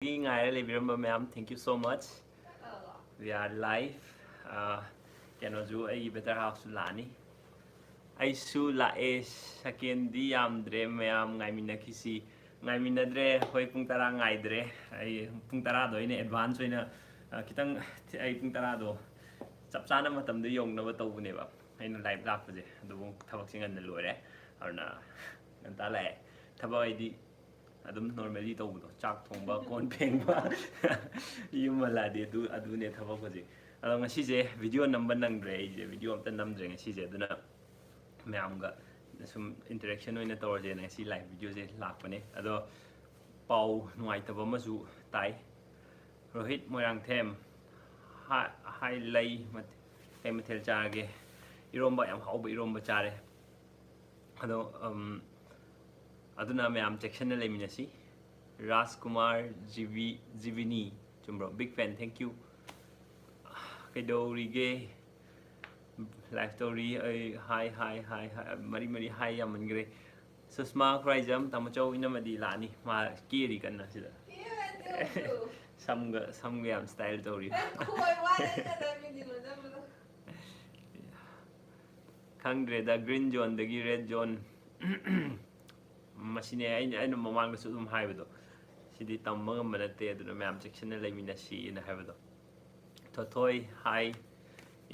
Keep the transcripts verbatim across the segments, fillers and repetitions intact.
ꯉꯥꯏꯔ ꯂꯩꯕꯤꯔꯝꯕ ꯃꯌꯥꯝ, thank you so much. We are live. ꯑꯥ, ꯀꯩꯅꯣꯁꯨ, ꯑꯩꯒꯤ better half ꯁꯨ ꯂꯥꯛꯑꯅꯤ꯫ ꯑꯩꯁꯨ ꯂꯥꯛꯑꯦ, second ꯗꯤ ꯌꯥꯝꯗ꯭ꯔꯦ ꯃꯌꯥꯝ, ꯉꯥꯏꯃꯤꯟꯅꯈꯤꯁꯤ꯫ ꯉꯥꯏꯃꯤꯟꯅꯗ꯭ꯔꯦ, ꯍꯣꯏ, ꯄꯨꯡ ꯇꯔꯥ ꯉꯥꯏꯗ꯭ꯔꯦ꯫ ꯑꯩ ꯄꯨꯡ ꯇꯔꯥꯗꯣ ꯑꯩꯅ advance ꯑꯣꯏꯅ, ꯑꯥ, ꯈꯤꯇꯪ, ꯑꯩ ꯄꯨꯡ ꯇꯔꯥꯗꯣ ꯆꯞ ꯆꯥꯅ ꯃꯇꯝꯗ ꯌꯧꯅꯕ ꯇꯧꯕꯅꯦꯕ ꯑꯩꯅ live ꯂꯥꯛꯄꯁꯦ꯫ ꯑꯗꯨꯕꯨ ꯊꯕꯛꯁꯦ ꯉꯟꯅ ꯂꯣꯏꯔꯦ, ꯑꯗꯨꯅ ꯉꯟꯇꯥ ꯂꯥꯛꯑꯦ꯫ ꯊꯕꯛ ꯍꯥꯏꯗꯤ ꯑꯗꯨꯝ normally ꯇꯧꯕꯗꯣ, ꯆꯥꯛ ꯊꯣꯡꯕ, ꯀꯣꯟ ꯐꯦꯡꯕ, ꯌꯨꯝ ꯍꯜꯂꯛꯑꯗꯤ ꯑꯗꯨ, ꯑꯗꯨꯅꯦ ꯊꯕꯛ ꯍꯧꯖꯤꯛ꯫ ꯑꯗꯣ ꯉꯁꯤꯁꯦ video ꯅꯝꯕ ꯅꯪꯗ꯭ꯔꯦ, ꯑꯩꯁꯦ video ꯑꯝꯇ ꯅꯝꯗ꯭ꯔꯦ ꯉꯁꯤꯁꯦ꯫ ꯑꯗꯨꯅ ꯃꯌꯥꯝꯒ ꯁꯨꯝ interaction ꯑꯣꯏꯅ ꯇꯧꯔꯁꯦꯅ ꯉꯁꯤ live video ꯁꯦ ꯂꯥꯛꯄꯅꯦ꯫ ꯑꯗꯣ ꯄꯥꯎ ꯅꯨꯡꯉꯥꯏꯇꯕ ꯑꯃꯁꯨ ꯇꯥꯏ꯫ ꯔꯣꯍꯤꯠ ꯃꯣꯏꯔꯥꯡꯊꯦꯝ, ꯍꯥꯏ, ꯍꯥꯏ, ꯂꯩ, ꯃꯊꯦ-, ꯀꯩ ꯃꯊꯦꯜ ꯆꯥꯔꯒꯦ? ꯏꯔꯣꯝꯕ, ꯌꯥꯝ ꯍꯥꯎꯕ ꯏꯔꯣꯝꯕ ꯆꯥꯔꯦ꯫ ꯑꯗꯣ, ꯎꯝ, ꯑꯗꯨꯅ ꯃꯌꯥꯝ ꯆꯦꯛꯁꯤꯟꯅ ꯂꯩꯃꯤꯟꯅꯁꯤ꯫ ꯔꯥꯖꯀꯨꯃꯥꯔ ꯖꯤꯕꯤ, ꯖꯤꯕꯤꯅꯤ, ꯆꯨꯝꯕ꯭ꯔꯣ? Big fan, thank you꯫ ꯀꯩꯗꯧꯔꯤꯒꯦ? Live ꯇꯧꯔꯤ꯫ ꯑꯩ hi, hi, hi, hi, ꯃꯔꯤ ꯃꯔꯤ hi ꯌꯥꯝꯃꯟꯈ꯭ꯔꯦ꯫ ꯁꯨꯁꯃꯥ ꯈꯨꯔꯥꯏꯖꯝ, ꯇꯥꯃꯣꯆꯧ ꯏꯅꯝꯃꯗꯤ ꯂꯥꯛꯑꯅꯤ꯫ ꯃꯥ ꯀꯦꯔꯤ ꯀꯟꯅ ꯁꯤꯗ꯫ ꯀꯦꯔꯗꯤ ꯎꯗ꯭ꯔꯣ? ꯁꯝꯒ, ꯁꯝꯒ ꯌꯥꯝ style ꯇꯧꯔꯤ꯫ ꯑꯦ, ꯈꯣꯏ ꯋꯥꯔꯦ ꯀꯗꯥꯏ ꯃꯤꯡꯗꯤ ꯂꯣꯏꯅꯕꯗꯣ? ꯈꯪꯗ꯭ꯔꯦꯗ, green zone ꯗꯒꯤ red zone꯫ ꯃꯁꯤꯅꯦ ꯑꯩꯅ, ꯑꯩꯅ ꯃꯃꯥꯡꯗꯁꯨ ꯑꯗꯨꯝ ꯍꯥꯏꯕꯗꯣ, ꯁꯤꯗꯤ ꯇꯝꯕ ꯉꯝꯕ ꯅꯠꯇꯦ, ꯑꯗꯨꯅ ꯃꯌꯥꯝ ꯆꯦꯛꯁꯤꯟꯅ ꯂꯩꯃꯤꯟꯅꯁꯤꯅ ꯍꯥꯏꯕꯗꯣ꯫ ꯊꯣꯊꯣꯏ, hi꯫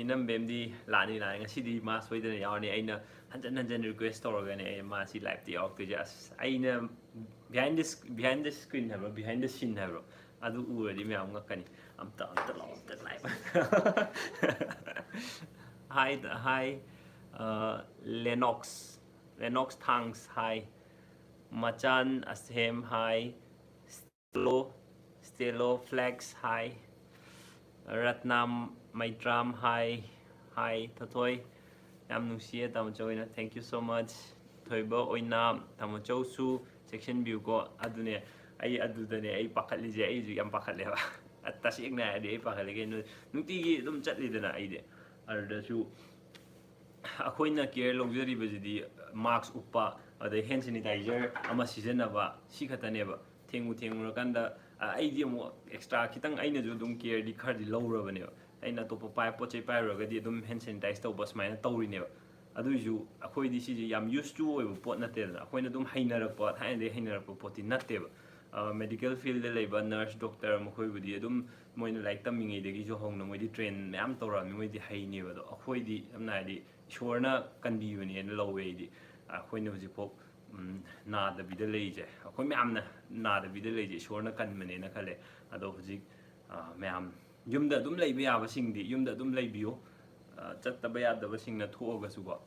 ꯏꯅꯝꯕꯦꯝꯗꯤ ꯂꯥꯛꯑꯅꯤ, ꯂꯥꯛꯑꯅꯤ꯫ ꯉꯁꯤꯗꯤ ꯃꯥ ꯁꯣꯏꯗꯅ ꯌꯥꯎꯔꯅꯤ꯫ ꯑꯩꯅ ꯍꯟꯖꯟ ꯍꯟꯖꯟ request ꯇꯧꯔꯒꯅꯦ ꯑꯩ ꯃꯥꯁꯤ live ꯇ ꯌꯥꯎꯔꯛꯇꯣꯏꯁꯦ꯫ ꯑꯁ, ꯑꯩꯅ behind the sc-, behind the screen ꯍꯥꯏꯕ꯭ꯔꯣ, behind the scene ꯍꯥꯏꯕ꯭ꯔꯣ, ꯑꯗꯨ ꯎꯔꯗꯤ ꯃꯌꯥꯝ ꯉꯛꯀꯅꯤ꯫ ꯑꯝꯇ, ꯑꯝꯇ ꯂꯥꯛꯑꯣ, ꯑꯝꯇ live꯫ Hi, hi, uh, Lennox, Lennox Thangs, hi꯫ ꯃꯆꯥꯟ ꯑꯁꯦꯝ, hi꯫ Stelo, Stelo Flex, hi꯫ ꯔꯠꯅꯥꯝ ꯃꯩꯇ꯭ꯔꯥꯝ, hi, hi꯫ ꯊꯣꯊꯣꯏ, ꯌꯥꯝ ꯅꯨꯡꯁꯤꯌꯦ ꯇꯥꯃꯣꯆꯧ ꯍꯣꯏꯅ, thank you so much꯫ ꯊꯣꯏꯕ ꯑꯣꯏꯅ ꯇꯥꯃꯣꯆꯧꯁꯨ ꯆꯦꯛꯁꯤꯟꯕꯤꯌꯨꯀꯣ꯫ ꯑꯗꯨꯅꯦ, ꯑꯩ ꯑꯗꯨꯗꯅꯦ ꯑꯩ ꯄꯥꯈꯠꯂꯤꯁꯦ, ꯑꯩꯁꯨ ꯌꯥꯝ ꯄꯥꯈꯠꯂꯦꯕ꯫ ꯇꯁꯦꯡꯅ ꯍꯥꯏꯔꯗꯤ ꯑꯩ ꯄꯥꯈꯠꯂꯦ ꯀꯩꯅꯣ, ꯅꯨꯡꯇꯤꯒꯤ ꯑꯗꯨꯝ ꯆꯠꯂꯤꯗꯅ ꯑꯩꯗꯤ꯫ ꯑꯗꯨꯗꯁꯨ ꯑꯩꯈꯣꯏꯅ care ꯂꯧꯖꯔꯤꯕꯁꯤꯗꯤ mask ꯎꯞꯄ, ꯑꯗꯩ hand sanitizer ꯑꯃ ꯁꯤꯖꯤꯟꯅꯕ, ꯁꯤ ꯈꯛꯇꯅꯦꯕ꯫ ꯊꯦꯡꯉꯨ ꯊꯦꯡꯉꯨꯔꯀꯥꯟꯗ, ꯑ, ꯑꯩꯗꯤ ꯑꯃꯨꯛ extra ꯈꯤꯇꯪ ꯑꯩꯅꯁꯨ ꯑꯗꯨꯝ careꯗꯤ ꯈꯔꯗꯤ ꯂꯧꯔꯕꯅꯦꯕ꯫ ꯑꯩꯅ ꯑꯇꯣꯞꯄ ꯄꯥꯏ-, ꯄꯣꯠ ꯆꯩ ꯄꯥꯏꯔꯨꯔꯒꯗꯤ ꯑꯗꯨꯝ hand sanitize ꯇꯧꯕ ꯁꯨꯃꯥꯏꯅ ꯇꯧꯔꯤꯅꯦꯕ꯫ ꯑꯗꯨꯏꯁꯨ ꯑꯩꯈꯣꯏꯗꯤ ꯁꯤꯁꯦ ꯌꯥꯝ used to ꯑꯣꯏꯕ ꯄꯣꯠ ꯅꯠꯇꯦꯗꯅ, ꯑꯩꯈꯣꯏꯅ ꯑꯗꯨꯝ ꯍꯩꯅꯔꯛꯄ, ꯊꯥꯏꯅꯗꯒꯤ ꯍꯩꯅꯔꯛꯄ ꯄꯣꯠꯇꯤ ꯅꯠꯇꯦꯕ꯫ ꯑ, medical fieldꯗ ꯂꯩꯕ nurse, doctor ꯃꯈꯣꯏꯕꯨꯗꯤ ꯑꯗꯨꯝ ꯃꯣꯏꯅ ꯂꯥꯏꯔꯤꯛ ꯇꯝꯃꯤꯉꯩꯗꯒꯤꯁꯨ ꯍꯧꯅ ꯃꯣꯏꯗꯤ train ꯃꯌꯥꯝ ꯇꯧꯔꯛꯑꯕꯅꯤ, ꯃꯣꯏꯗꯤ ꯍꯩꯅꯦꯕ꯫ ꯑꯗꯣ ꯑꯩꯈꯣꯏꯗꯤ ꯁꯝꯅ ꯍꯥꯏꯗꯤ ꯏꯁꯣꯔꯅ ꯀꯟꯕꯤꯕꯅꯦꯅ ꯂꯧꯋꯦ ꯑꯩꯗꯤ꯫ ꯑꯩꯈꯣꯏꯅ ꯍꯧꯖꯤꯛꯐꯥꯎ, ꯎꯝ, ꯅꯥꯗꯕꯤꯗ ꯂꯩꯔꯤꯁꯦ, ꯑꯩꯈꯣꯏ ꯃꯌꯥꯝꯅ ꯅꯥꯗꯕꯤꯗ ꯂꯩꯔꯤꯁꯦ ꯏꯁꯣꯔꯅ ꯀꯟꯕꯅꯦꯅ ꯈꯜꯂꯦ꯫ ꯑꯗꯣ ꯍꯧꯖꯤꯛ, ꯑ, ꯃꯌꯥꯝ ꯌꯨꯝꯗ ꯑꯗꯨꯝ ꯂꯩꯕ ꯌꯥꯕꯁꯤꯡꯗꯤ ꯌꯨꯝꯗ ꯑꯗꯨꯝ ꯂꯩꯕꯤꯌꯨ꯫ ꯑ, ꯆꯠꯇꯕ ꯌꯥꯗꯕꯁꯤꯡꯅ ꯊꯣꯛꯑꯒꯁꯨꯀꯣ꯫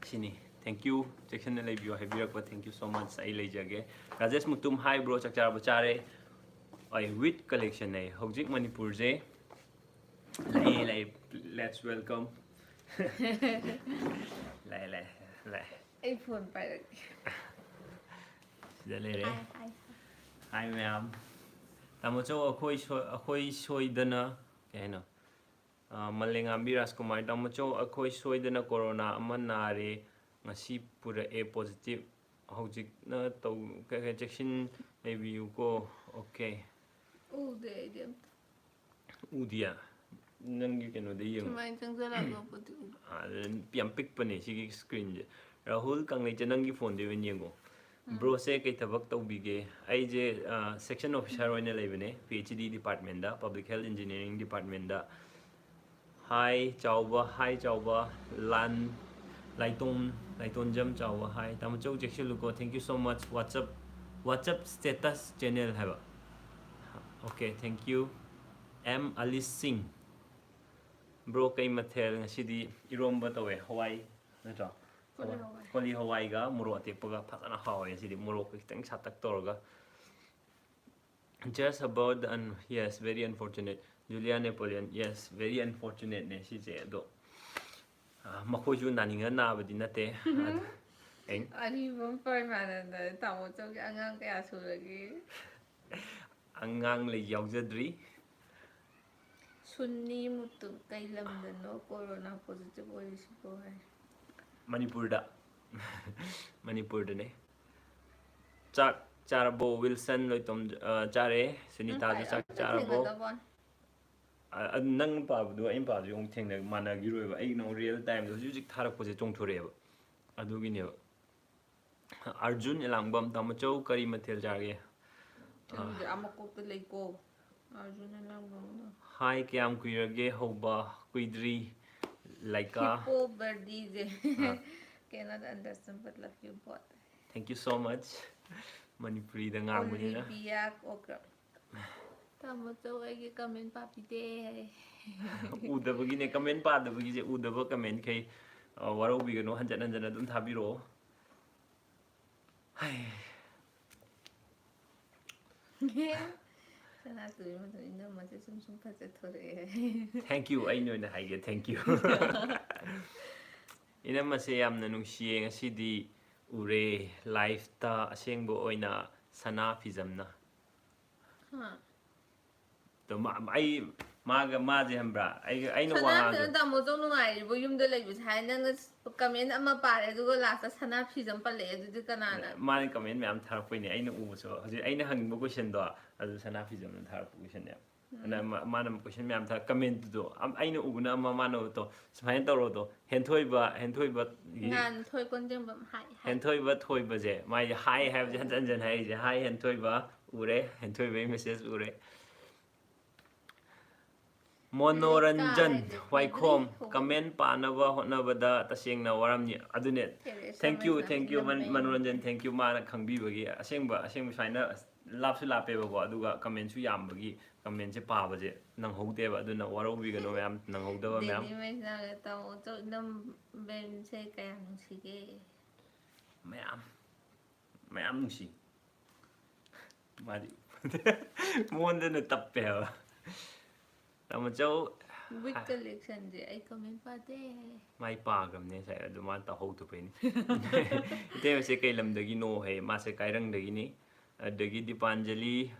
ꯁꯤꯅꯤ꯫ Thank you꯫ ꯆꯦꯛꯁꯤꯟꯅ ꯂꯩꯕꯤꯌꯨ ꯍꯥꯏꯕꯤꯔꯛꯄ, thank you so much꯫ ꯑꯩ ꯂꯩꯖꯒꯦ꯫ ꯔꯥꯖꯦꯁ ꯃꯨꯇꯨꯝ, hi bro, ꯆꯥꯛ ꯆꯥꯔꯕ? ꯆꯥꯔꯦ꯫ ꯑꯩ with collection ꯅꯦ ꯍꯧꯖꯤꯛ ꯃꯅꯤꯄꯨꯔꯁꯦ꯫ ꯂꯩ, ꯂꯩ꯫ Let's welcome꯫ ꯂꯩ, ꯂꯩ, ꯂꯩ꯫ ꯑꯩ ꯐꯣꯟ ꯄꯥꯏꯔꯛꯀꯦ꯫ ꯁꯤꯗ ꯂꯩꯔꯦ꯫ ꯍꯥꯏ, ꯍꯥꯏ꯫ Hi ꯃꯌꯥꯝ꯫ ꯇꯥꯃꯣ ꯆꯧ, ꯑꯩꯈꯣꯏ ꯁꯣꯏ-, ꯑꯩꯈꯣꯏ ꯁꯣꯏꯗꯅ, ꯀꯩ ꯍꯥꯏꯅꯣ? ꯑ, ꯃꯂꯦꯉꯥꯝꯕꯤ ꯔꯥꯖꯀꯨꯃꯥꯔ, ꯇꯥꯃꯣ ꯆꯧ, ꯑꯩꯈꯣꯏ ꯁꯣꯏꯗꯅ ꯀꯣꯔꯣꯅꯥ ꯑꯃ ꯅꯥꯔꯦ, ꯉꯁꯤ ꯄꯨꯔꯛꯑꯦ positive꯫ ꯍꯧꯖꯤꯛꯅ ꯇꯧ-, ꯀꯩ-, ꯀꯩ-, ꯆꯦꯛꯁꯤꯟ ꯂꯩꯕꯤꯌꯨꯀꯣ꯫ Okay꯫ ꯎꯗꯦ ꯑꯩꯗꯤ ꯑꯝꯇ꯫ ꯎꯗꯤꯌꯥ? ꯅꯪꯒꯤ ꯀꯩꯅꯣꯗ ꯌꯦꯡꯉꯣ꯫ ꯁꯨꯃꯥꯏꯅ ꯆꯪꯁꯤꯜꯂꯛꯄꯕꯨꯗꯤ ꯎ꯫ ꯑ, ꯌꯥꯝ ꯄꯤꯛꯄꯅꯦ ꯁꯤꯒꯤ screenꯁꯦ꯫ ꯔꯥꯍꯨꯜ ꯀꯪꯂꯩꯆꯦ, ꯅꯪꯒꯤ ꯐꯣꯟꯗ ꯑꯣꯏꯅ ꯌꯦꯡꯉꯣ꯫ Broꯁꯦ ꯀꯩ ꯊꯕꯛ ꯇꯧꯕꯤꯒꯦ? ꯑꯩꯁꯦ, ꯑ, section officer ꯑꯣꯏꯅ ꯂꯩꯕꯅꯦ, PhD departmentꯇ, Public Health Engineering departmentꯇ꯫ Hi ꯆꯥꯎꯕ, hi ꯆꯥꯎꯕ, ꯂꯥꯟ, ꯂꯥꯏꯇꯣꯝ, ꯂꯥꯏꯇꯣꯟꯖꯝ ꯆꯥꯎꯕ, hi꯫ ꯇꯥꯃꯣ ꯆꯧ ꯆꯦꯛꯁꯤꯜꯂꯨꯀꯣ, thank you so much꯫ WhatsApp, WhatsApp status channel ꯍꯥꯏꯕ꯫ Okay, thank you꯫ M Ali's ꯁꯤꯡ꯫ Bro, ꯀꯩ ꯃꯊꯦꯜ ꯉꯁꯤꯗꯤ? ꯏꯔꯣꯝꯕ ꯇꯧꯋꯦ, ꯍꯋꯥꯏ ꯅꯠꯇ꯭ꯔꯣ? ꯀꯣꯂꯤ ꯍꯋꯥꯏ꯫ ꯀꯣꯂꯤ ꯍꯋꯥꯏꯒ ꯃꯣꯔꯣꯛ ꯑꯇꯦꯛꯄꯒ ꯐꯖꯅ ꯍꯥꯎꯋꯦ ꯉꯁꯤꯗꯤ, ꯃꯣꯔꯣꯛꯀ ꯈꯤꯇꯪ ꯁꯥꯇꯛ ꯇꯧꯔꯒ꯫ Just about the un-, yes, very unfortunate꯫ Julia Napoleon, yes, very unfortunate ꯅꯦ ꯁꯤꯁꯦ꯫ ꯑꯗꯣ, ꯑ, ꯃꯈꯣꯏꯁꯨ ꯅꯥꯅꯤꯡꯉ ꯅꯥꯕꯗꯤ ꯅꯠꯇꯦ꯫ ꯑꯗ-, ꯑꯩ ꯑꯔꯤꯕꯝ ꯄꯔꯃꯥꯅꯟꯗ ꯇꯥꯃꯣ ꯆꯧꯒꯤ ꯑꯉꯥꯡ ꯀꯌꯥ ꯁꯨꯔꯒꯦ? ꯑꯉꯥꯡ ꯂꯩ ꯌꯥꯎꯖꯗ꯭ꯔꯤ꯫ ꯁꯨꯟꯅꯤ ꯃꯨꯇꯨꯝ, ꯀꯩ ꯂꯝꯗꯅꯣ ꯀꯣꯔꯣꯅꯥ positive ꯑꯣꯏꯔꯤꯁꯤꯕꯣ ꯍꯥꯏ꯫ ꯃꯅꯤꯄꯨꯔꯗ꯫ ꯃꯅꯤꯄꯨꯔꯗꯅꯦ꯫ ꯆꯥꯛ ꯆꯥꯔꯕꯣ? ꯋꯤꯜꯁꯟ ꯂꯣꯏꯇꯣꯝ, ꯑ, ꯆꯥꯔꯦ꯫ ꯁꯨꯅꯤꯇꯥꯁꯨ ꯆꯥꯛ ꯆꯥꯔꯕꯣ? ꯊꯦꯡꯅꯗꯕ ꯋꯥꯅꯤ꯫ ꯑ, ꯑꯗꯨ ꯅꯪ ꯄꯥꯕꯗꯨ ꯑꯩꯅ ꯄꯥꯕꯗꯨ ꯑꯃꯨꯛ ꯊꯦꯡꯅ ꯃꯥꯟꯅꯈꯤꯔꯣꯏꯕ꯫ ꯑꯩꯒꯤꯅ ꯑꯃꯨꯛ ꯔꯤꯌꯦꯜ ꯇꯥꯏꯝꯗ ꯍꯧꯖꯤꯛ ꯍꯧꯖꯤꯛ ꯊꯥꯔꯛꯄꯁꯦ ꯆꯣꯡꯊꯣꯔꯛꯑꯦꯕ꯫ ꯑꯗꯨꯒꯤꯅꯦꯕ꯫ ꯑꯥꯔꯖꯨꯟ ꯑꯦꯂꯥꯡꯕꯝ, ꯇꯥꯃꯣꯆꯧ ꯀꯔꯤ ꯃꯊꯦꯜ ꯆꯥꯔꯒꯦ? ꯈꯪꯗꯦ, ꯑꯥ ꯃꯀꯣꯛꯇ ꯂꯩꯀꯣ꯫ ꯑꯥꯔꯖꯨꯟ ꯑꯦꯂꯥꯡꯕꯝꯗꯣ꯫ ꯍꯥꯏ, ꯀꯌꯥꯝ ꯀꯨꯏꯔꯒꯦ ꯍꯧꯕ? ꯀꯨꯏꯗ꯭ꯔꯤ꯫ ꯂꯥꯏꯀꯥ꯫ ꯍꯤꯞꯄꯣ ꯕꯔꯗꯤꯁꯦ꯫ ꯑꯥ꯫ Cannot understand but love you both. Thank you so much. ꯃꯅꯤꯄꯨꯔꯤꯗ ꯉꯥꯡꯕꯅꯤꯅ꯫ Olivia Okra. ꯇꯥꯃꯣꯆꯧ ꯑꯩꯒꯤ comment ꯄꯥꯕꯤꯗꯦ꯫ ꯎꯗꯕꯒꯤꯅꯦ, comment ꯄꯥꯗꯕꯒꯤꯁꯦ, ꯎꯗꯕ commentꯈꯩ, ꯑ, ꯋꯥꯔꯧꯕꯤꯒꯅꯨ, ꯍꯟꯖꯟ ꯍꯟꯖꯟ ꯑꯗꯨꯝ ꯊꯥꯕꯤꯔꯛꯑꯣ꯫ ꯍꯥꯏ꯫ ꯁꯅꯥꯇꯣꯝꯕꯤ ꯃꯇꯝ ꯏꯅꯝꯃꯁꯦ ꯁꯨꯝ ꯁꯨꯝ ꯐꯖꯊꯣꯔꯛꯑꯦ꯫ Thank you, ꯑꯩꯅ ꯑꯣꯏꯅ ꯍꯥꯏꯒꯦ, thank you꯫ ꯏꯅꯝꯃꯁꯦ ꯌꯥꯝꯅ ꯅꯨꯡꯁꯤꯌꯦ, ꯉꯁꯤꯗꯤ ꯎꯔꯦ ꯂꯥꯏꯐꯇ ꯑꯁꯦꯡꯕ ꯑꯣꯏꯅ ꯁꯅꯥ ꯐꯤꯖꯝꯅ꯫ ꯍꯥ꯫ ꯑꯗꯣ ꯃꯥ-, ꯑꯩ ꯃꯥꯒ, ꯃꯥꯁꯦ ꯈꯪꯕ꯭ꯔꯥ? ꯑꯩꯒ, ꯑꯩꯅ ꯋꯥ ꯁꯅꯥ ꯉꯥꯡꯉꯁꯨ ꯐꯤꯖꯝ ꯇꯥꯃꯣꯆꯧ ꯅꯨꯡꯉꯥꯏꯔꯤꯕꯣ ꯌꯨꯝꯗ ꯂꯩꯕꯁꯦ ꯍꯥꯏ? ꯅꯪꯅ comment ꯑꯃ ꯄꯥꯔꯦ ꯑꯗꯨꯒ lastꯇ ꯁꯅꯥ ꯐꯤꯖꯝ ꯄꯜꯂꯛꯑꯦ, ꯑꯗꯨꯗꯤ ꯀꯅꯥꯅ? ꯃꯥꯅ comment ꯃꯌꯥꯝ ꯊꯥꯔꯛꯄꯩꯅꯦ, ꯑꯩꯅ ꯎꯕꯁꯨ꯫ ꯍꯧꯖꯤꯛ ꯑꯩꯅ ꯍꯪꯅꯤꯡꯕ questionꯗꯣ ꯑꯗꯨ ꯁꯅꯥ ꯐꯤꯖꯝꯅ ꯊꯥꯔꯛꯄ questionꯅꯦꯕ꯫ ꯑꯗ ꯃꯥ-, ꯃꯥꯅ question ꯃꯌꯥꯝ ꯊꯥꯔꯛ, commentꯇꯣ ꯑꯝ-, ꯑꯩꯅ ꯎꯕꯅ ꯑꯃ, ꯃꯥꯅ ꯎꯕꯗꯣ ꯁꯨꯃꯥꯏꯅ ꯇꯧꯔꯣꯗꯣ, ꯍꯦꯟꯊꯣꯏꯕ, ꯍꯦꯟꯊꯣꯏꯕ, ꯉꯥꯟꯊꯣꯏ ꯀꯣꯟꯖꯦꯡꯕꯝ ꯍꯥꯏ, ꯍꯥꯏ꯫ ꯍꯦꯟꯊꯣꯏꯕ ꯊꯣꯏꯕꯁꯦ, ꯃꯥꯏꯁꯦ ꯍꯥꯏ ꯍꯥꯏꯕꯁꯦ ꯍꯟꯖꯟ ꯍꯟꯖꯟ ꯍꯥꯏꯔꯤꯁꯦ, ꯍꯥꯏ ꯍꯦꯟꯊꯣꯏꯕ ꯎꯔꯦ, ꯍꯦꯟꯊꯣꯏꯕꯒꯤ message ꯎꯔꯦ꯫ ꯃꯣꯅꯣꯔꯟꯖꯟ ꯂꯩꯀꯥ ꯍꯥꯏꯗꯤ ꯋꯥꯏꯈꯣꯝ, ꯎꯗ꯭ꯔꯤ꯫ comment ꯄꯥꯅꯕ ꯍꯣꯠꯅꯕꯗ ꯇꯁꯦꯡꯅ ꯋꯥꯔꯝꯅꯤ꯫ ꯑꯗꯨꯅꯦ, Teresa thank you, Meisnam thank you, ꯃꯟ-, ꯏꯅꯝꯃꯩ꯫ ꯃꯅꯣꯔꯟꯖꯟ, thank you, ꯃꯥꯅ ꯈꯪꯕꯤꯕꯒꯤ꯫ ꯑꯁꯦꯡꯕ, ꯑꯁꯦꯡꯕ ꯁꯨꯃꯥꯏꯅ ꯂꯥꯞꯁꯨ ꯂꯥꯞꯄꯦꯕꯀꯣ, ꯑꯗꯨꯒ commentꯁꯨ ꯌꯥꯝꯕꯒꯤ commentꯁꯦ ꯄꯥꯕꯁꯦ ꯅꯪꯍꯧꯗꯦꯕ, ꯑꯗꯨꯅ ꯋꯥꯔꯧꯕꯤꯒꯅꯨ ꯃꯌꯥꯝ, ꯅꯪꯍꯧꯗꯕ ꯃꯌꯥꯝ꯫ ꯗꯦꯅꯤ ꯃꯩꯁꯅꯥꯝꯒ ꯇꯥꯃꯣꯆꯧ ꯏꯅꯝꯕꯦꯝꯁꯦ ꯀꯌꯥ ꯅꯨꯡꯁꯤꯒꯦ? ꯃꯌꯥꯝ, ꯃꯌꯥꯝ ꯅꯨꯡꯁꯤ꯫ ꯃꯥꯗꯤ ꯃꯉꯣꯟꯗꯅ ꯇꯞꯄꯦ ꯍꯥꯏꯕ꯫ ꯇꯥꯃꯣꯆꯧ꯫ Wig collectionꯁꯦ ꯑꯩ comment ꯄꯥꯗꯦ꯫ ꯃꯥꯏ ꯄꯥꯈ꯭ꯔꯕꯅꯦ ꯉꯁꯥꯏ, ꯑꯗꯨ ꯃꯥ ꯇꯧꯍꯧꯗꯕꯩꯅꯤ꯫ ꯏꯇꯩꯃꯁꯦ ꯀꯩ ꯂꯝꯗꯒꯤꯅꯣ ꯍꯥꯏ, ꯃꯥꯁꯦ ꯀꯥꯏꯔꯪꯗꯒꯤꯅꯤ꯫ ꯑꯗꯒꯤ ꯗꯤꯄꯥꯟꯖꯂꯤ,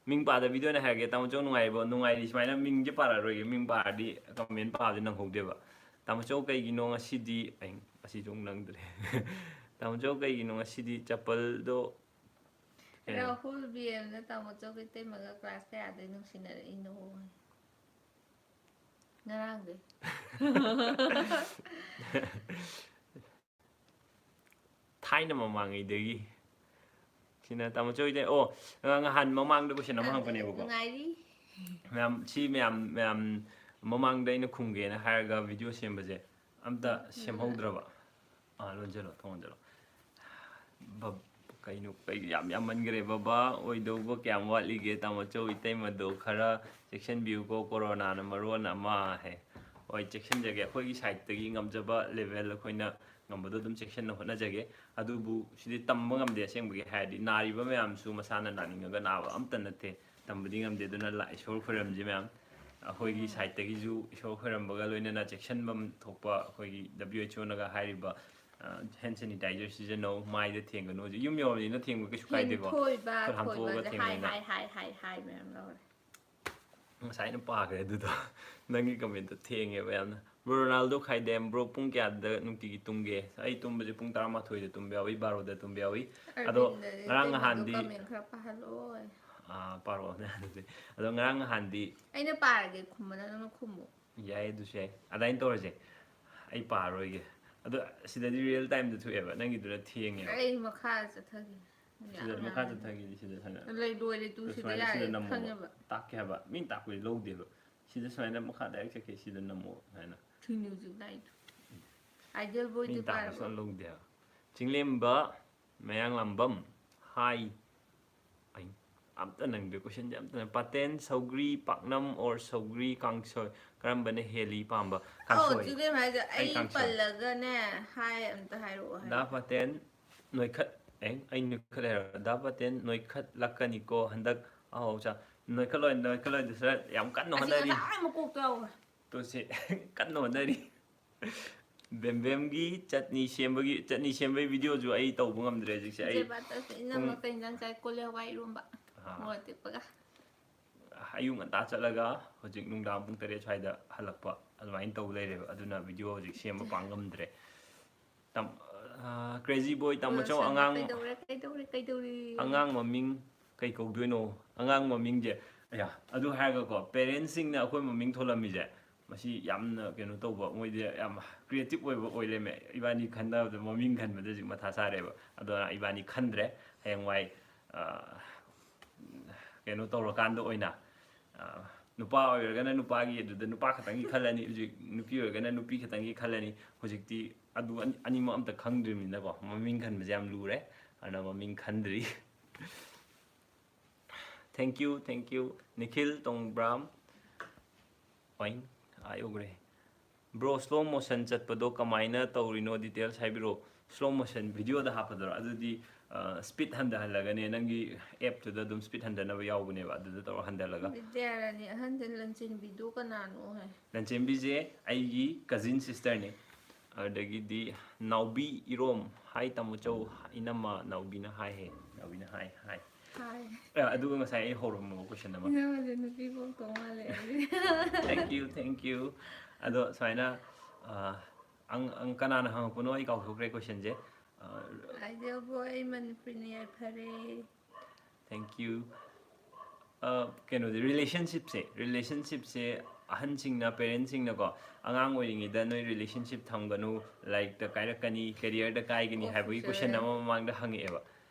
ꯃꯤꯡ ꯄꯥꯗꯕꯤꯗ ꯑꯣꯏꯅ ꯍꯥꯏꯔꯒꯦ, ꯇꯥꯃꯣꯆꯧ ꯅꯨꯡꯉꯥꯏꯔꯤꯕꯣ? ꯅꯨꯡꯉꯥꯏꯔꯤ꯫ ꯁꯨꯃꯥꯏꯅ ꯃꯤꯡꯁꯦ ꯄꯥꯔꯔꯣꯏꯒꯦ, ꯃꯤꯡ ꯄꯥꯔꯗꯤ comment ꯄꯥꯕꯗꯤ ꯅꯪꯍꯧꯗꯦꯕ꯫ ꯇꯥꯃꯣꯆꯧ ꯀꯩꯒꯤꯅꯣ ꯉꯁꯤꯗꯤ, ꯑꯩ ꯑꯁꯤꯁꯨ ꯑꯃꯨꯛ ꯅꯪꯗ꯭ꯔꯦ꯫ ꯇꯥꯃꯣꯆꯧ ꯀꯩꯒꯤꯅꯣ ꯉꯁꯤꯗꯤ ꯆꯄꯜꯗꯣ ꯔꯥꯍꯨꯜ ꯕꯤ ꯑꯦꯝꯅ ꯇꯥꯃꯣ ꯆꯧ ꯏꯇꯩꯃꯒ ꯀ꯭ꯂꯥꯁ ꯀꯌꯥꯗꯩ ꯅꯨꯡꯁꯤꯅꯔꯛꯏꯅꯣ? ꯉꯔꯥꯡꯗꯩ꯫ ꯊꯥꯏꯅ ꯃꯃꯥꯡꯉꯩꯗꯒꯤ꯫ ꯁꯤꯅ ꯇꯥꯃꯣ ꯆꯧ ꯏꯇꯩ, ꯑꯣ, ꯉ-, ꯅꯍꯥꯟ ꯃꯃꯥꯡꯗ ꯀꯣꯏꯁꯟ ꯑꯃ ꯍꯪꯉꯛꯄꯅꯦꯕꯀꯣ꯫ ꯅꯨꯡꯉꯥꯏꯔꯤ꯫ ꯃꯌꯥꯝ, ꯁꯤ ꯃꯌꯥꯝ, ꯃꯌꯥꯝ ꯃꯃꯥꯡꯗ ꯑꯩꯅ ꯈꯨꯝꯒꯦꯅ ꯍꯥꯏꯔꯒ ꯚꯤꯗꯤꯑꯣ ꯁꯦꯝꯕꯁꯦ ꯑꯝꯇ ꯎꯝ꯫ ꯁꯦꯝꯍꯧꯗ꯭ꯔꯕ꯫ ꯑꯥ, ꯂꯣꯟꯁꯤꯜꯂꯣ, ꯊꯣꯡ ꯂꯣꯟꯁꯤꯜꯂꯣ꯫ ꯕ-, ꯀꯩꯅꯣ, ꯀꯩ ꯌꯥꯝ ꯌꯥꯝꯃꯟꯈ꯭ꯔꯦ꯫ ꯕꯕꯥ ꯑꯣꯏꯗꯧꯕ ꯀꯌꯥꯝ ꯋꯥꯠꯂꯤꯒꯦ? ꯇꯥꯃꯣ ꯆꯧ ꯏꯇꯩꯃꯗꯣ ꯈꯔ ꯆꯦꯛꯁꯤꯟꯕꯤꯌꯨꯀꯣ, ꯀꯣꯔꯣꯅꯥꯅ ꯃꯔꯣꯟ ꯑꯃ ꯍꯥꯏ꯫ ꯍꯣꯏ, ꯆꯦꯛꯁꯤꯟꯖꯒꯦ꯫ ꯑꯩꯈꯣꯏꯒꯤ ꯁꯥꯏꯠꯇꯒꯤ ꯉꯝꯖꯕ ꯂꯦꯚꯦꯜ ꯑꯩꯈꯣꯏꯅ ꯉꯝꯕꯗꯣ ꯑꯗꯨꯝ ꯆꯦꯛꯁꯤꯟꯅ ꯍꯣꯠꯅꯖꯒꯦ꯫ ꯑꯗꯨꯕꯨ ꯁꯤꯗꯤ ꯇꯝꯕ ꯉꯝꯗꯦ ꯑꯁꯦꯡꯕꯒꯤ ꯍꯥꯏꯔꯗꯤ꯫ ꯅꯥꯔꯤꯕ ꯃꯌꯥꯝꯁꯨ ꯃꯁꯥꯅ ꯅꯥꯅꯤꯡꯉꯒ ꯅꯥꯕ ꯑꯝꯇ ꯅꯠꯇꯦ꯫ ꯇꯝꯕꯗꯤ ꯉꯝꯗꯦ꯫ ꯑꯗꯨꯅ ꯂꯥꯏ, ꯏꯁꯣꯔ ꯈꯣꯏꯔꯝꯁꯤ ꯃꯌꯥꯝ꯫ ꯑꯩꯈꯣꯏꯒꯤ ꯎꯝ꯫ ꯁꯥꯏꯠꯇꯒꯤꯁꯨ ꯏꯁꯣꯔ ꯈꯣꯏꯔꯝꯕꯒ ꯂꯣꯏꯅꯅ ꯆꯦꯛꯁꯤꯟꯐꯝ ꯊꯣꯛꯄ ꯑꯩꯈꯣꯏꯒꯤ W H O ꯅꯒ ꯍꯥꯏꯔꯤꯕ, ꯑ, hand sanitizer ꯁꯤꯖꯤꯟꯅꯧ, ꯃꯥꯏꯗ ꯊꯦꯡꯒꯅꯨ꯫ ꯍꯧꯖꯤꯛ ꯌꯨꯝ ꯌꯧꯔꯕꯅꯤꯅ ꯊꯦꯡꯕ ꯀꯩꯁꯨ ꯀꯥꯏꯗꯦꯀꯣ꯫ ꯍꯦꯟꯊꯣꯏꯕ ꯈꯨꯠ ꯍꯥꯝꯊꯣꯛꯑꯒ ꯊꯣꯏꯕꯁꯦ ꯍꯥꯏ, ꯊꯦꯡꯕꯅꯤꯅ꯫ ꯍꯥꯏ, ꯍꯥꯏ, ꯍꯥꯏ, ꯍꯥꯏ ꯃꯌꯥꯝ ꯂꯧꯔꯦ꯫ ꯉꯁꯥꯏꯅ ꯄꯥꯈ꯭ꯔꯦ ꯑꯗꯨꯗꯣ꯫ ꯅꯪꯒꯤ comment ꯊꯦꯡꯉꯦꯕ ꯌꯥꯝꯅ꯫ Bro Ronaldo ꯈꯥꯏꯗꯦꯝ, bro ꯄꯨꯡ ꯀꯌꯥꯗ ꯅꯨꯡꯇꯤꯒꯤ ꯇꯨꯝꯒꯦ? ꯑꯩ ꯇꯨꯝꯕꯁꯦ ꯄꯨꯡ ꯇꯔꯥꯃꯥꯊꯣꯏꯗ ꯇꯨꯝꯕ ꯌꯥꯎꯏ, ꯕꯥꯔꯣꯗ ꯇꯨꯝꯕ ꯌꯥꯎꯏ꯫ ꯑꯗꯣ ꯑꯔꯕꯤꯟꯗꯗꯤ ꯉꯔꯥꯡ ꯏꯇꯩꯃꯗꯣ ꯅꯍꯥꯟꯗꯤ comment ꯈꯔ ꯄꯥꯍꯜꯂꯛꯑꯣ꯫ ꯑꯥ, ꯄꯥꯔꯛꯑꯣꯅꯦ ꯑꯗꯨꯗꯤ꯫ ꯑꯗꯣ ꯉꯔꯥꯡ ꯅꯍꯥꯟꯗꯤ ꯑꯩꯅ ꯄꯥꯔꯒꯦ, ꯈꯨꯝꯕꯅ ꯅꯪꯅ ꯈꯨꯝꯃꯨ꯫ ꯌꯥꯏ, ꯑꯗꯨꯁꯨ ꯌꯥꯏ꯫ ꯑꯗꯨꯃꯥꯏꯅ ꯇꯧꯔꯁꯦ꯫ ꯑꯩ ꯄꯥꯔꯔꯣꯏꯒꯦ꯫ ꯑꯗꯣ ꯁꯤꯗꯗꯤ real time ꯗ ꯊꯣꯛꯑꯦꯕ, ꯅꯪꯒꯤꯗꯨꯅ ꯊꯦꯡꯉꯦꯕ꯫ ꯑꯩ ꯃꯈꯥ ꯆꯠꯊꯒꯦ꯫ ꯁꯤꯗ ꯌꯥꯝ ꯃꯈꯥ ꯌꯥꯝꯃꯦ꯫ ꯆꯠꯊꯒꯦꯗꯤ ꯁꯤꯗ ꯁꯨꯃꯥꯏꯅ꯫ ꯂꯩ, ꯂꯣꯏꯔꯦ, ꯇꯨ ꯁꯤꯗ ꯁꯨꯃꯥꯏꯅ ꯌꯥꯔꯦ, ꯁꯤꯗ ꯅꯝꯃꯣꯕ꯫ ꯈꯪꯉꯦꯕ꯫ ꯇꯥꯛꯀꯦ ꯍꯥꯏꯕ꯫ ꯃꯤꯅ ꯇꯥꯛꯄꯗꯤ ꯂꯧꯗꯦꯕ꯫ ꯁꯤꯗ ꯁꯨꯃꯥꯏꯅ ꯃꯈꯥ direct ꯆꯠꯀꯦ, ꯁꯤꯗ ꯅꯝꯃꯣ ꯁꯨꯃꯥꯏꯅ꯫ ꯊꯨꯏꯅꯨꯁꯨ ꯂꯥꯏꯗꯣ꯫ Ideal boy ꯗꯤ ꯃꯤꯅ ꯇꯥꯛꯄ ꯄꯥꯔꯕꯣ? ꯁꯨꯡꯂꯧ ꯂꯧꯗꯦ ꯍꯥꯏꯕ꯫ ꯆꯤꯡꯂꯦꯝꯕ ꯃꯌꯥꯡꯂꯥꯝꯕꯝ꯫ ꯍꯥꯏ꯫ ꯑꯩ ꯑꯝꯇ ꯅꯪꯗꯦ question ꯁꯦ ꯑꯝꯇ ꯅꯪ-, ꯄꯥꯇꯦꯟ, ꯁꯧꯒ꯭ꯔꯤ, ꯄꯥꯛꯅꯝ or ꯁꯧꯒ꯭ꯔꯤ ꯀꯥꯡꯁꯣꯏ ꯀꯔꯝꯕꯅ ꯍꯦꯜꯂꯤ ꯄꯥꯝꯕ? ꯑꯧ, ꯀꯥꯡꯁꯣꯏ꯫ ꯆꯤꯡꯂꯦꯝꯕ ꯍꯥꯏꯁꯦ ꯑꯩ ꯑꯩ ꯀꯥꯡꯁꯣꯏ꯫ ꯄꯜꯂꯒꯅꯦ, ꯍꯥꯏ ꯑꯝꯇ ꯍꯥꯏꯔꯛꯑꯣ ꯍꯥꯏ꯫ ꯗꯥ ꯄꯥꯇꯦꯟ, ꯅꯣꯏꯈꯠ-, ꯑꯦ, ꯑꯩ ꯅꯣꯏꯈꯠꯂꯦ ꯍꯥꯏꯔꯣ? ꯗꯥ ꯄꯥꯇꯦꯟ, ꯅꯣꯏꯈꯠꯂꯛꯀꯅꯤꯀꯣ ꯍꯟꯗꯛ ꯑꯍꯥꯎ ꯆꯥ-, ꯅꯣꯏꯈꯠꯂꯣꯏ, ꯅꯣꯏꯈꯠꯂꯣꯏ, ꯗꯨꯁꯔ ꯌꯥꯝ ꯀꯟꯅ ꯑꯁꯤ ꯍꯣꯠꯅꯔꯤ꯫ ꯉꯁꯥꯏ ꯃꯀꯣꯛꯇ ꯌꯥꯎꯈ꯭ꯔꯦ꯫ ꯇꯨ ꯁꯤ ꯀꯟꯅ ꯍꯣꯠꯅꯔꯤ꯫ ꯕꯦꯝꯕꯦꯝꯒꯤ ꯆꯠꯅꯤ ꯁꯦꯝꯕꯒꯤ, ꯆꯠꯅꯤ ꯁꯦꯝꯕꯒꯤ video ꯁꯨ ꯑꯩ ꯇꯧꯕ ꯉꯝꯗ꯭ꯔꯦ ꯍꯧꯖꯤꯛꯁꯦ꯫ ꯑꯩ ꯖꯦꯕꯥꯇꯁ ꯏꯅꯝꯃ ꯄꯨꯡ ꯀꯩ ꯏꯟꯖꯥꯡ ꯆꯥꯏ? ꯀꯣꯂꯤ ꯍꯋꯥꯏ ꯏꯔꯣꯝꯕ꯫ ꯑꯥ꯫ ꯃꯣꯔꯣꯛ ꯑꯇꯦꯛꯄꯒ꯫ ꯑꯌꯨꯛ ꯉꯟꯇꯥ ꯆꯠꯂꯒ ꯍꯧꯖꯤꯛ ꯅꯨꯡꯗꯥꯡ ꯄꯨꯡ ꯇꯔꯦꯠ ꯁ꯭ꯋꯥꯏꯗ ꯍꯜꯂꯛꯄ, ꯑꯗꯨꯃꯥꯏꯅ ꯇꯧ ꯂꯩꯔꯦꯕ꯫ ꯑꯗꯨꯅ video ꯍꯧꯖꯤꯛ ꯁꯦꯝꯕ ꯄꯥꯡ ꯉꯝꯗ꯭ꯔꯦ꯫ ꯇꯝ-, ꯀ꯭ꯔꯦꯖꯤ ꯕꯣꯏ ꯇꯥꯃꯣꯆꯧ, ꯑꯉꯥꯡ ꯀꯩꯗꯧꯔꯦ ꯀꯩꯗꯧꯔꯦ ꯀꯩꯗꯧꯔꯦ? ꯑꯉꯥꯡ ꯃꯃꯤꯡ ꯀꯩ ꯀꯧꯗꯣꯏꯅꯣ? ꯑꯉꯥꯡ ꯃꯃꯤꯡꯁꯦ, ꯑꯌꯥ, ꯑꯗꯨ ꯍꯥꯏꯔꯒꯀꯣ, ꯄꯦꯔꯦꯟꯁꯁꯤꯡꯅ ꯑꯩꯈꯣꯏ ꯃꯃꯤꯡ ꯊꯣꯜꯂꯝꯃꯤꯁꯦ, ꯃꯁꯤ ꯌꯥꯝꯅ ꯀꯩꯅꯣ ꯇꯧꯕ, ꯃꯣꯏꯗꯤ ꯌꯥꯝ ꯀ꯭ꯔꯤꯌꯦꯇꯤꯞ ꯑꯣꯏꯕ ꯑꯣꯏ ꯂꯩꯔꯝꯃꯦ꯫ ꯏꯕꯥꯅꯤ ꯈꯟꯅꯕꯗ, ꯃꯃꯤꯡ ꯈꯟꯕꯗ ꯍꯧꯖꯤꯛ ꯃꯊꯥ ꯁꯥꯔꯦꯕ꯫ ꯑꯗꯣ ꯏꯕꯥꯅꯤ ꯈꯟꯗ꯭ꯔꯦ꯫ ꯍꯌꯦꯡꯋꯥꯏ, ꯑ, ꯀꯩꯅꯣ ꯇꯧꯔꯀꯥꯟꯗ ꯑꯣꯏꯅ, ꯑ, ꯅꯨꯄꯥ ꯑꯣꯏꯔꯒꯅ ꯅꯨꯄꯥꯒꯤ, ꯑꯗꯨꯗ ꯅꯨꯄꯥ ꯈꯛꯇꯪꯒꯤ ꯈꯜꯂꯅꯤ, ꯍꯧꯖꯤꯛ ꯅꯨꯄꯤ ꯑꯣꯏꯔꯒꯅ ꯅꯨꯄꯤ ꯈꯛꯇꯪꯒꯤ ꯈꯜꯂꯅꯤ꯫ ꯍꯧꯖꯤꯛꯇꯤ ꯑꯗꯨ ꯑꯅꯤ-, ꯑꯅꯤꯃꯛ ꯑꯝꯇ ꯈꯪꯗ꯭ꯔꯤꯕꯅꯤꯅꯀꯣ, ꯃꯃꯤꯡ ꯈꯟꯕꯁꯦ ꯌꯥꯝ ꯂꯨꯔꯦ꯫ ꯑꯗꯨꯅ ꯃꯃꯤꯡ ꯈꯟꯗ꯭ꯔꯤ꯫ Thank you, thank you, Nikhil Tongbram. ꯑꯣꯏ, ꯑꯥ ꯌꯧꯈ꯭ꯔꯦ꯫ ꯕ꯭ꯔꯣ, ꯁ꯭ꯂꯣ ꯃꯣꯁꯟ ꯆꯠꯄꯗꯣ ꯀꯃꯥꯏꯅ ꯇꯧꯔꯤꯅꯣ? ꯗꯤꯇꯦꯜꯁ ꯍꯥꯏꯕꯤꯔꯛꯑꯣ꯫ ꯁ꯭ꯂꯣ ꯃꯣꯁꯟ ꯚꯤꯗꯤꯑꯣꯗ ꯍꯥꯞꯄꯗꯨꯔꯣ? ꯑꯗꯨꯗꯤ ꯁ꯭ꯄꯤꯠ ꯍꯟꯊꯍꯜꯂꯒꯅꯦ, ꯅꯪꯒꯤ ꯑꯦꯞꯇꯨꯗ ꯑꯗꯨꯝ ꯁ꯭ꯄꯤꯠ ꯍꯟꯊꯅꯕ ꯌꯥꯎꯕꯅꯦꯕ, ꯑꯗꯨꯗ ꯇꯧꯔꯒ ꯍꯟꯊꯍꯜꯂꯒ꯫ ꯕꯤꯗ꯭ꯌꯥꯔꯥꯅꯤ ꯑꯍꯟꯁꯦ ꯂꯟꯆꯦꯟꯕꯤꯗꯨ ꯀꯅꯥꯅꯣ ꯍꯥꯏ? ꯂꯟꯆꯦꯟꯕꯤꯁꯦ ꯑꯩꯒꯤ ꯀꯖꯤꯟ ꯁꯤꯁꯇꯔꯅꯤ꯫ ꯑꯗꯒꯤꯗꯤ ꯅꯥꯎꯕꯤ ꯏꯔꯣꯝ, ꯍꯥꯏ ꯇꯥꯃꯣꯆꯧ, ꯏꯅꯝꯃ ꯅꯥꯎꯕꯤꯅ ꯍꯥꯏ ꯍꯦ, ꯅꯥꯎꯕꯤꯅ ꯍꯥꯏ ꯍꯥꯏ꯫ ꯍꯥꯏ꯫ ꯑ, ꯑꯗꯨꯒ ꯉꯁꯥꯏ ꯑꯩ ꯍꯧꯔꯝꯃꯕ ꯀꯣꯏꯁꯟ ꯑꯃ꯫ ꯏꯅꯝꯃꯁꯦ ꯅꯨꯄꯤ ꯄꯣꯛꯇꯧ ꯃꯥꯜꯂꯦ ꯑꯩꯗꯤ꯫ Thank you, thank you. ꯑꯗꯣ ꯁꯨꯃꯥꯏꯅ, ꯑ, ꯑꯪ-, ꯑꯪ-, ꯀꯅꯥꯅ ꯍꯪꯉꯛꯄꯅꯣ ꯑꯩ ꯀꯥꯎꯊꯣꯛꯈ꯭ꯔꯦ ꯀꯣꯏꯁꯟꯁꯦ꯫ ꯑ, ꯑꯥꯏꯗꯤꯌꯥ ꯕꯣꯏ, ꯑꯩ ꯃꯅꯤꯄꯨꯔꯤꯅ ꯌꯥꯏꯐꯔꯦ꯫ Thank you. ꯑ, ꯀꯩꯅꯣꯁꯦ, ꯔꯤꯂꯦꯁꯟꯁꯤꯞꯁꯦ, ꯔꯤꯂꯦꯁꯟꯁꯤꯞꯁꯦ ꯑꯍꯟꯁꯤꯡꯅ, ꯄꯦꯔꯦꯟꯁꯁꯤꯡꯅꯀꯣ, "ꯑꯉꯥꯡ ꯑꯣꯏꯔꯤꯉꯩꯗ ꯅꯣꯏ ꯔꯤꯂꯦꯁꯟꯁꯤꯞ ꯊꯝꯒꯅꯨ, ꯂꯥꯏꯔꯤꯛꯇ ꯀꯥꯏꯔꯛꯀꯅꯤ, ꯀꯦꯔꯤꯌꯔꯗ ꯀꯥꯏꯒꯅꯤ" ꯑꯣ, ꯍꯥꯏꯕꯒꯤ ꯀꯣꯏꯁꯟ ꯐ꯭ꯌꯨꯆꯔꯗ꯫ ꯑꯃ ꯃꯃꯥꯡꯗ ꯍꯪꯉꯛꯑꯦꯕ꯫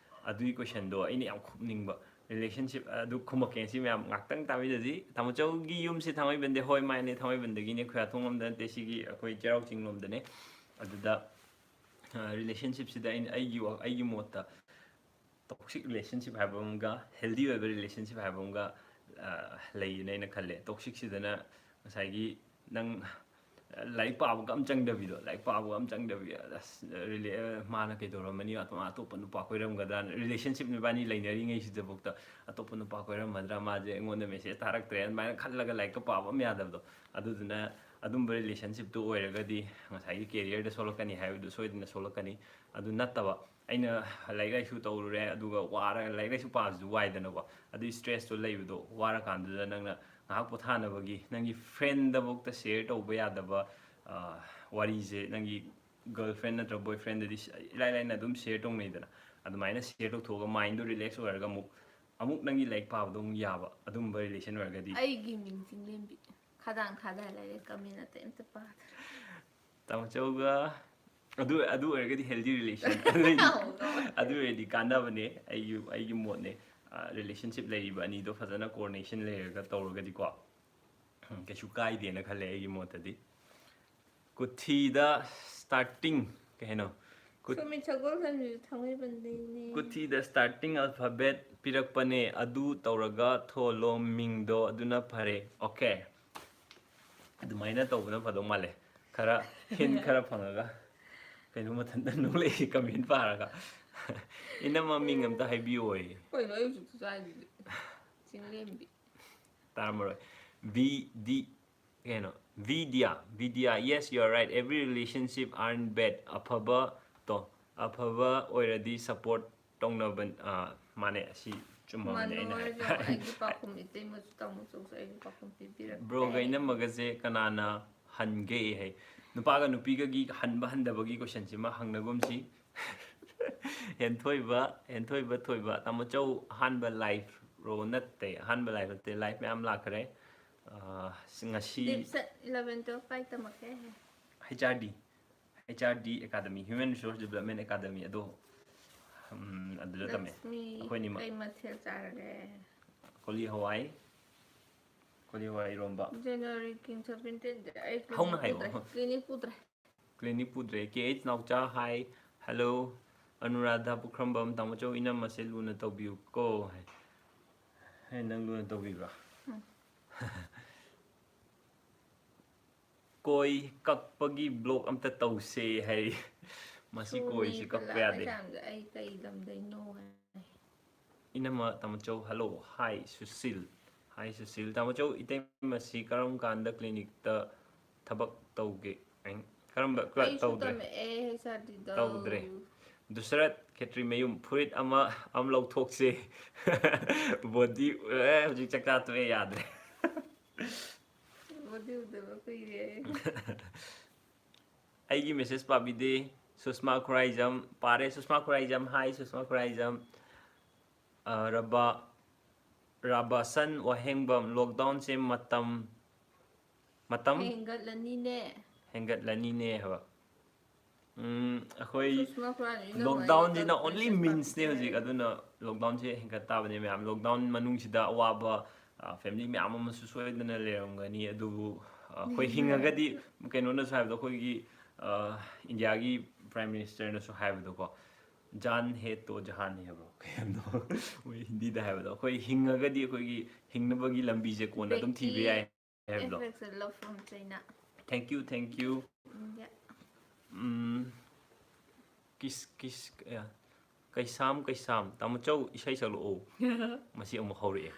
ꯑꯗꯨꯒꯤ ꯀꯣꯏꯁꯟꯗꯣ ꯑꯩꯅ ꯌꯥꯝ ꯈꯨꯝꯅꯤꯡꯕ꯫ ꯔꯤꯂꯦꯁꯟꯁꯤꯞ ꯑꯗꯨ ꯈꯨꯝꯃꯛꯀꯦ, ꯁꯤ ꯃꯌꯥꯝ ꯉꯥꯛꯇꯪ ꯇꯥꯕꯤꯗꯁꯤ꯫ ꯇꯥꯃꯣꯆꯧꯒꯤ ꯌꯨꯝꯁꯦ ꯊꯥꯡꯃꯩꯕꯟꯗ? ꯍꯣꯏ, ꯃꯥꯅꯦ, ꯊꯥꯡꯃꯩꯕꯟꯗꯒꯤꯅꯦ, ꯈꯨꯌꯥꯊꯣꯡ ꯂꯣꯝꯗ ꯅꯠꯇꯦ, ꯁꯤꯒꯤ ꯑꯩꯈꯣꯏ ꯆꯩꯔꯥꯎ ꯆꯤꯡ ꯂꯣꯝꯗꯅꯦ꯫ ꯑꯗꯨꯗ, ꯑ, ꯔꯤꯂꯦꯁꯟꯁꯤꯞꯁꯤꯗ ꯑꯩꯅ, ꯑꯩꯒꯤ ꯋꯥ-, ꯑꯩꯒꯤ ꯃꯣꯠꯇ ꯇꯣꯛꯁꯤꯛ ꯔꯤꯂꯦꯁꯟꯁꯤꯞ ꯍꯥꯏꯕ ꯑꯃꯒ ꯍꯦꯜꯗꯤ ꯑꯣꯏꯕ ꯔꯤꯂꯦꯁꯟꯁꯤꯞ ꯍꯥꯏꯕ ꯑꯃꯒ, ꯑ, ꯂꯩꯌꯦꯅ ꯑꯩꯅ ꯈꯜꯂꯦ꯫ ꯇꯣꯛꯁꯤꯛꯁꯤꯗꯅ ꯉꯁꯥꯏꯒꯤ ꯅꯪ ꯂꯥꯏꯔꯤꯛ ꯄꯥꯕꯒ ꯑꯝ ꯆꯪꯗꯕꯤꯗꯣ, ꯂꯥꯏꯔꯤꯛ ꯄꯥꯕꯒ ꯑꯝ ꯆꯪꯗꯕꯤ, ꯑꯁ, ꯔꯤꯂꯦ-, ꯃꯥꯅ ꯀꯩꯗꯧꯔꯝꯃꯅꯤ, ꯑꯇꯣꯞ-, ꯑꯇꯣꯞꯄ ꯅꯨꯄꯥ ꯀꯣꯏꯔꯝꯒꯗ꯭ꯔꯥꯅ, ꯔꯤꯂꯦꯁꯟꯁꯤꯞ ꯅꯕꯥꯅꯤ ꯂꯩꯅꯔꯤꯉꯩꯁꯤꯗꯐꯥꯎꯗ ꯑꯇꯣꯞꯄ ꯅꯨꯄꯥ ꯀꯣꯏꯔꯝꯃꯗ꯭ꯔꯥ, ꯃꯥꯁꯦ ꯑꯩꯉꯣꯟꯗ ꯃꯦꯁꯦꯖ ꯊꯥꯔꯛꯇ꯭ꯔꯦ, ꯑꯗꯨꯃꯥꯏꯅ ꯈꯜꯂꯒ ꯂꯥꯏꯔꯤꯛꯀ ꯄꯥꯕ ꯑꯝ ꯌꯥꯗꯕꯗꯣ꯫ ꯑꯗꯨꯗꯨꯅ ꯑꯗꯨꯝꯕ ꯔꯤꯂꯦꯁꯟꯁꯤꯞꯇꯨ ꯑꯣꯏꯔꯒꯗꯤ ꯉꯁꯥꯏꯒꯤ ꯀꯦꯔꯤꯌꯔꯗ ꯁꯣꯛꯂꯛꯀꯅꯤ ꯍꯥꯏꯕꯗꯨ ꯁꯣꯏꯗꯅ ꯁꯣꯛꯂꯛꯀꯅꯤ꯫ ꯑꯗꯨ ꯅꯠꯇꯕ, ꯑꯩꯅ ꯂꯥꯏꯔꯤꯛ ꯂꯥꯏꯁꯨ ꯇꯧꯔꯨꯔꯦ, ꯑꯗꯨꯒ ꯋꯥꯔꯒ, ꯂꯥꯏꯔꯤꯛ ꯂꯥꯏꯁꯨ ꯄꯥꯕꯁꯨ ꯋꯥꯏꯗꯅꯀꯣ, ꯑꯗꯨꯒꯤ ꯁ꯭ꯇ꯭ꯔꯦꯁꯇꯣ ꯂꯩꯕꯗꯣ, ꯋꯥꯔꯀꯥꯟꯗꯨꯗ ꯅꯪꯅ ꯉꯥꯏꯍꯥꯛ ꯄꯣꯊꯥꯅꯕꯒꯤ ꯅꯪꯒꯤ ꯐ꯭ꯔꯦꯟꯗꯐꯥꯎꯗ ꯁꯤꯌꯔ ꯇꯧꯕ ꯌꯥꯗꯕ, ꯑ, ꯋꯥꯔꯤꯁꯦ ꯅꯪꯒꯤ ꯒꯔꯜ ꯐ꯭ꯔꯦꯟ ꯅꯠꯇ꯭ꯔꯒ ꯕꯣꯏ ꯐ꯭ꯔꯦꯟꯗꯗꯤ ꯏꯂꯥꯏ ꯂꯥꯏꯅ ꯑꯗꯨꯝ ꯁꯤꯌꯔ ꯇꯧꯅꯩꯗꯅ, ꯑꯗꯨꯃꯥꯏꯅ ꯁꯤꯌꯔ ꯇꯧꯊꯣꯛꯑꯒ ꯃꯥꯏꯟꯗꯣ ꯔꯤꯂꯦꯛꯁ ꯑꯣꯏꯔꯒ ꯑꯃꯨꯛ ꯑꯃꯨꯛ ꯅꯪꯒꯤ ꯂꯥꯏꯔꯤꯛ ꯄꯥꯕꯗꯣ ꯑꯃꯨꯛ ꯌꯥꯕ ꯑꯗꯨꯝꯕ ꯔꯤꯂꯦꯁꯟ ꯑꯣꯏꯔꯒꯗꯤ꯫ ꯑꯩꯒꯤ ꯃꯤꯡ ꯆꯤꯡꯂꯦꯝꯕꯤ꯫ ꯈꯗꯥꯡ ꯊꯥꯗ ꯂꯩꯔꯦ, ꯀꯃꯦꯟ ꯑꯇꯩ ꯑꯝꯇ ꯄꯥꯗ꯭ꯔꯦ꯫ ꯇꯥꯃꯣꯆꯧꯒ ꯑꯗꯨ ꯑꯗꯨ ꯑꯣꯏꯔꯒꯗꯤ ꯍꯦꯜꯗꯤ ꯔꯤꯂꯦꯁꯟ꯫ ꯑꯗꯨ ꯑꯣꯏꯔꯗꯤ ꯀꯥꯟꯅꯕꯅꯦ꯫ ꯑꯩꯒꯤ ꯑꯩꯒꯤ ꯃꯣꯠꯅꯦ꯫ ꯔꯤꯂꯦꯁꯟꯁꯤꯞ ꯂꯩꯔꯤꯕ ꯑꯅꯤꯗꯣ ꯐꯖꯅ ꯀꯣꯑꯣꯔꯗꯤꯅꯦꯁꯟ ꯂꯩꯔꯒ ꯇꯧꯔꯒꯗꯤꯀꯣ, ꯎꯝ, ꯀꯩꯁꯨ ꯀꯥꯏꯗꯦꯅ ꯈꯜꯂꯦ ꯑꯩꯒꯤ ꯃꯣꯠꯇꯗꯤ꯫ ꯀꯨꯊꯤꯗ ꯁ꯭ꯇꯥꯔꯇꯤꯡ ꯀꯩ ꯍꯥꯏꯅꯣ? ꯀꯨꯠ- ꯁꯨꯃꯤꯠ ꯁꯒꯣꯜꯕꯝꯁꯤꯁꯨ ꯊꯥꯡꯃꯩꯕꯟꯗꯩꯅꯦ꯫ ꯀꯨꯊꯤꯗ ꯁ꯭ꯇꯥꯔꯇꯤꯡ ꯑꯜꯐꯥꯕꯦꯠ ꯄꯤꯔꯛꯄꯅꯦ, ꯑꯗꯨ ꯇꯧꯔꯒ ꯊꯣꯜꯂꯣ ꯃꯤꯡꯗꯣ, ꯑꯗꯨꯅ ꯐꯔꯦ꯫ ꯑꯣꯀꯦ, ꯑꯗꯨꯃꯥꯏꯅ ꯇꯧꯕꯅ ꯐꯗꯧ ꯃꯥꯜꯂꯦ, ꯈꯔ ꯍꯤꯟ ꯈꯔ ꯐꯪꯉꯒ꯫ ꯀꯩꯅꯣ ꯃꯊꯟꯇ ꯅꯣꯛꯂꯛꯏ ꯀꯃꯦꯟ ꯄꯥꯔꯒ꯫ ꯏꯅꯝꯃ ꯃꯤꯡ ꯑꯝꯇ ꯍꯥꯏꯕꯤꯌꯣꯌꯦ꯫ ꯀꯩꯅꯣ ꯑꯩ ꯍꯧꯖꯤꯛꯇ ꯆꯥꯏꯗꯨꯗꯤ꯫ ꯆꯤꯡꯂꯦꯝꯕꯤ꯫ ꯇꯥꯔꯝꯃꯔꯣꯏ꯫ ꯚꯤ ꯗꯤ ꯀꯩꯅꯣ? ꯚꯤꯗ꯭ꯌꯥ, ꯚꯤꯗ꯭ꯌꯥ, yes, you are right, every relationship aren't bad. ꯑꯐꯕ ꯇꯣ ꯑꯐꯕ ꯑꯣꯏꯔꯗꯤ ꯁꯞꯄꯣꯔꯠ ꯇꯧꯅꯕ꯫ ꯑꯥ, ꯃꯥꯅꯦ, ꯑꯁꯤ ꯆꯨꯝꯃꯕꯅꯦ ꯑꯩꯅ ꯍꯥꯏ- ꯃꯅꯣꯍꯔꯁꯨ ꯑꯩꯒꯤ ꯄꯥꯎꯈꯨꯝ, ꯏꯇꯩꯃꯁꯨ ꯇꯥꯃꯣꯆꯧꯁꯨ ꯑꯩꯒꯤ ꯄꯥꯎꯈꯨꯝ ꯄꯤꯕꯤꯔꯛꯇꯦ꯫ ꯕ꯭ꯔꯣꯒ ꯏꯅꯝꯃꯒꯁꯦ ꯀꯅꯥꯅ ꯍꯟꯒꯦ ꯍꯥꯏ? ꯅꯨꯄꯥꯒ ꯅꯨꯄꯤꯒꯒꯤ ꯍꯟꯕ ꯍꯟꯗꯕꯒꯤ ꯀꯣꯏꯁꯟꯁꯤꯃ ꯍꯪꯅꯒꯨꯝꯁꯤ꯫ ꯍꯦꯟꯊꯣꯏꯕ, ꯍꯦꯟꯊꯣꯏꯕ ꯊꯣꯏꯕ, ꯇꯥꯃꯣꯆꯧ ꯑꯍꯥꯟꯕ ꯂꯥꯏꯐ ꯔꯣ ꯅꯠꯇꯦ, ꯑꯍꯥꯟꯕ ꯂꯥꯏꯐ ꯅꯠꯇꯦ, ꯂꯥꯏꯐ ꯃꯌꯥꯝ ꯂꯥꯛꯈ꯭ꯔꯦ꯫ ꯑꯥ, ꯉꯁꯤ ꯗꯤꯞꯁꯟ eleven twelve ꯀꯥꯏ ꯇꯝꯃꯛꯀꯦ? H R D, H R D academy, Human Resource Development Academy ꯑꯗꯣ, ꯎꯝ, ꯑꯗꯨꯗ ꯇꯝꯃꯦ꯫ ꯂꯛꯁꯃꯤ, ꯑꯩꯈꯣꯏꯅꯤꯃꯛ꯫ ꯀꯩ ꯃꯊꯦꯜ ꯆꯥꯔꯒꯦ? ꯀꯣꯂꯤ ꯍꯋꯥꯏ, ꯀꯣꯂꯤ ꯍꯋꯥꯏ ꯏꯔꯣꯝꯕ꯫ January king seventeenꯗ ꯑꯩ ꯍꯧꯅ clinic ꯄꯨꯗ꯭ꯔꯦ, ꯍꯥꯏꯌꯣ꯫ Clinic ꯄꯨꯗ꯭ꯔꯦ꯫ Clinic ꯄꯨꯗ꯭ꯔꯦ꯫ ꯀꯦ ꯑꯩꯆ ꯅꯥꯎꯆꯥ, ꯍꯥꯏ, ꯍꯜꯂꯣ꯫ ꯑꯅꯨꯔꯥꯙ ꯄꯨꯈ꯭ꯔꯝꯕꯝ, ꯇꯥꯃꯣꯆꯧ ꯏꯅꯝꯃꯁꯦ ꯂꯨꯅ ꯇꯧꯕꯤꯌꯨꯀꯣ ꯍꯥꯏ꯫ ꯍꯦ, ꯅꯪ ꯂꯨꯅ ꯇꯧꯕꯤꯕ꯭ꯔꯥ? ꯎꯝ꯫ ꯀꯣꯏ ꯀꯛꯄꯒꯤ ꯕ꯭ꯂꯣꯛ ꯑꯝꯇ ꯇꯧꯁꯦ ꯍꯥꯏ꯫ ꯃꯁꯤ ꯀꯣꯏꯁꯤ ꯁꯣꯅꯤ ꯀꯛꯄ ꯀꯂꯥ ꯌꯥꯗꯦ꯫ ꯀꯩꯁꯥꯝꯗ ꯑꯩ ꯀꯩ ꯂꯝꯗꯩꯅꯣ ꯍꯥꯏ꯫ ꯏꯅꯝꯃ ꯇꯥꯃꯣꯆꯧ, ꯍꯜꯂꯣ꯫ ꯍꯥꯏ ꯁꯨꯁꯤꯜ꯫ ꯍꯥꯏ ꯁꯨꯁꯤꯜ꯫ ꯇꯥꯃꯣꯆꯧ, ꯏꯇꯩꯃꯁꯤ ꯀꯔꯝ ꯀꯥꯟꯗ ꯀ꯭ꯂꯤꯅꯤꯛꯇ ꯊꯕꯛ ꯇꯧꯒꯦ? ꯑꯩ ꯀꯔꯝꯕ ꯀ꯭ꯂ- ꯑꯩꯁꯨ ꯇꯧꯗ꯭ꯔꯦ꯫ ꯇꯝꯃꯛꯑꯦ ꯍꯩꯆ ꯑꯥꯔ ꯗꯤꯗ꯫ ꯇꯧꯗ꯭ꯔꯦ꯫ ꯗꯨꯁꯔꯠ ꯈꯦꯇ꯭ꯔꯤꯃꯌꯨꯝ, ꯐꯨꯔꯤꯠ ꯑꯃ ꯑꯃ ꯂꯧꯊꯣꯛꯁꯦ꯫ ꯕꯣꯗꯤ ꯑꯦ, ꯍꯧꯖꯤꯛ ꯆꯥꯛꯆꯥ ꯇꯣꯛꯑꯦ, ꯌꯥꯗ꯭ꯔꯦ꯫ ꯕꯣꯗꯤ ꯎꯗꯕ ꯀꯨꯏꯔꯦ꯫ ꯑꯩꯒꯤ message ꯄꯥꯕꯤꯗꯦ꯫ ꯁꯨꯁꯃꯥ ꯈꯨꯔꯥꯏꯖꯝ ꯄꯥꯔꯦ꯫ ꯁꯨꯁꯃꯥ ꯈꯨꯔꯥꯏꯖꯝ, hi ꯁꯨꯁꯃꯥ ꯈꯨꯔꯥꯏꯖꯝ꯫ ꯑ, ꯔꯕꯥ-, ꯔꯥꯕꯥꯁꯟ ꯋꯥꯍꯦꯡꯕꯝ, lockdownꯁꯦ ꯃꯇꯝ, ꯃꯇꯝ ꯍꯦꯟꯒꯠꯂꯅꯤꯅꯦ꯫ ꯍꯦꯟꯒꯠꯂꯅꯤꯅꯦ ꯍꯥꯏꯕ꯫ ꯎꯝ, ꯑꯩꯈꯣꯏ ꯁꯨꯁꯃꯥ ꯈꯨꯔꯥꯏꯖꯝ ꯏꯅꯝꯃ ꯑꯩ lockdownꯁꯤꯅ ꯇꯧꯔꯛꯄ only message meansꯅꯦ ꯄꯥꯕꯤꯗꯦ꯫ ꯍꯧꯖꯤꯛ, ꯑꯗꯨꯅ lockdownꯁꯦ ꯍꯦꯟꯒꯠ ꯇꯥꯕꯅꯦ ꯃꯌꯥꯝ꯫ Lockdown ꯃꯅꯨꯡꯁꯤꯗ ꯑꯋꯥꯕ, ꯑ, family ꯃꯌꯥꯝ ꯑꯃꯁꯨ ꯁꯣꯏꯗꯅ ꯂꯩꯔꯝꯒꯅꯤ, ꯑꯗꯨꯕꯨ, ꯑ, ꯑꯩꯈꯣꯏ ꯍꯤꯡꯉꯒꯗꯤ, ꯀꯩꯅꯣꯅꯁꯨ ꯍꯥꯏꯕꯗꯣ, ꯑꯩꯈꯣꯏꯒꯤ, ꯑ, ꯏꯟꯗꯤꯌꯥꯒꯤ Prime Ministerꯅꯁꯨ ꯍꯥꯏꯕꯗꯣꯀꯣ, "ꯖꯥꯟ ꯍꯦ ꯇꯣ ꯖꯍꯥꯟ ꯍꯦ" ꯍꯥꯏꯕ꯭ꯔꯣ? ꯀꯩ ꯍꯥꯏꯕꯅꯣ? ꯃꯣꯏ ꯍꯤꯟꯗꯤꯗ ꯍꯥꯏꯕꯗꯣ꯫ ꯑꯩꯈꯣꯏ ꯍꯤꯡꯉꯒꯗꯤ ꯑꯩꯈꯣꯏꯒꯤ ꯍꯤꯡꯅꯕꯒꯤ ꯂꯝꯕꯤꯁꯦ ꯀꯣꯟꯅ ꯑꯗꯨꯝ ꯊꯤꯕ ꯌꯥꯏ ꯍꯥꯏꯕꯗꯣ꯫ F X love from China. Thank you, thank you. ꯎꯝ, ꯌꯥ꯫ ꯎꯝ, ꯀꯤꯁ, ꯀꯤꯁ, ꯑ, ꯀꯩꯁꯥꯝ, ꯀꯩꯁꯥꯝ, ꯇꯥꯃꯣ ꯆꯧ ꯏꯁꯩ ꯁꯛꯂꯛꯑꯣ꯫ ꯃꯁꯤ ꯑꯃꯨꯛ ꯍꯧꯔꯛꯑꯦ꯫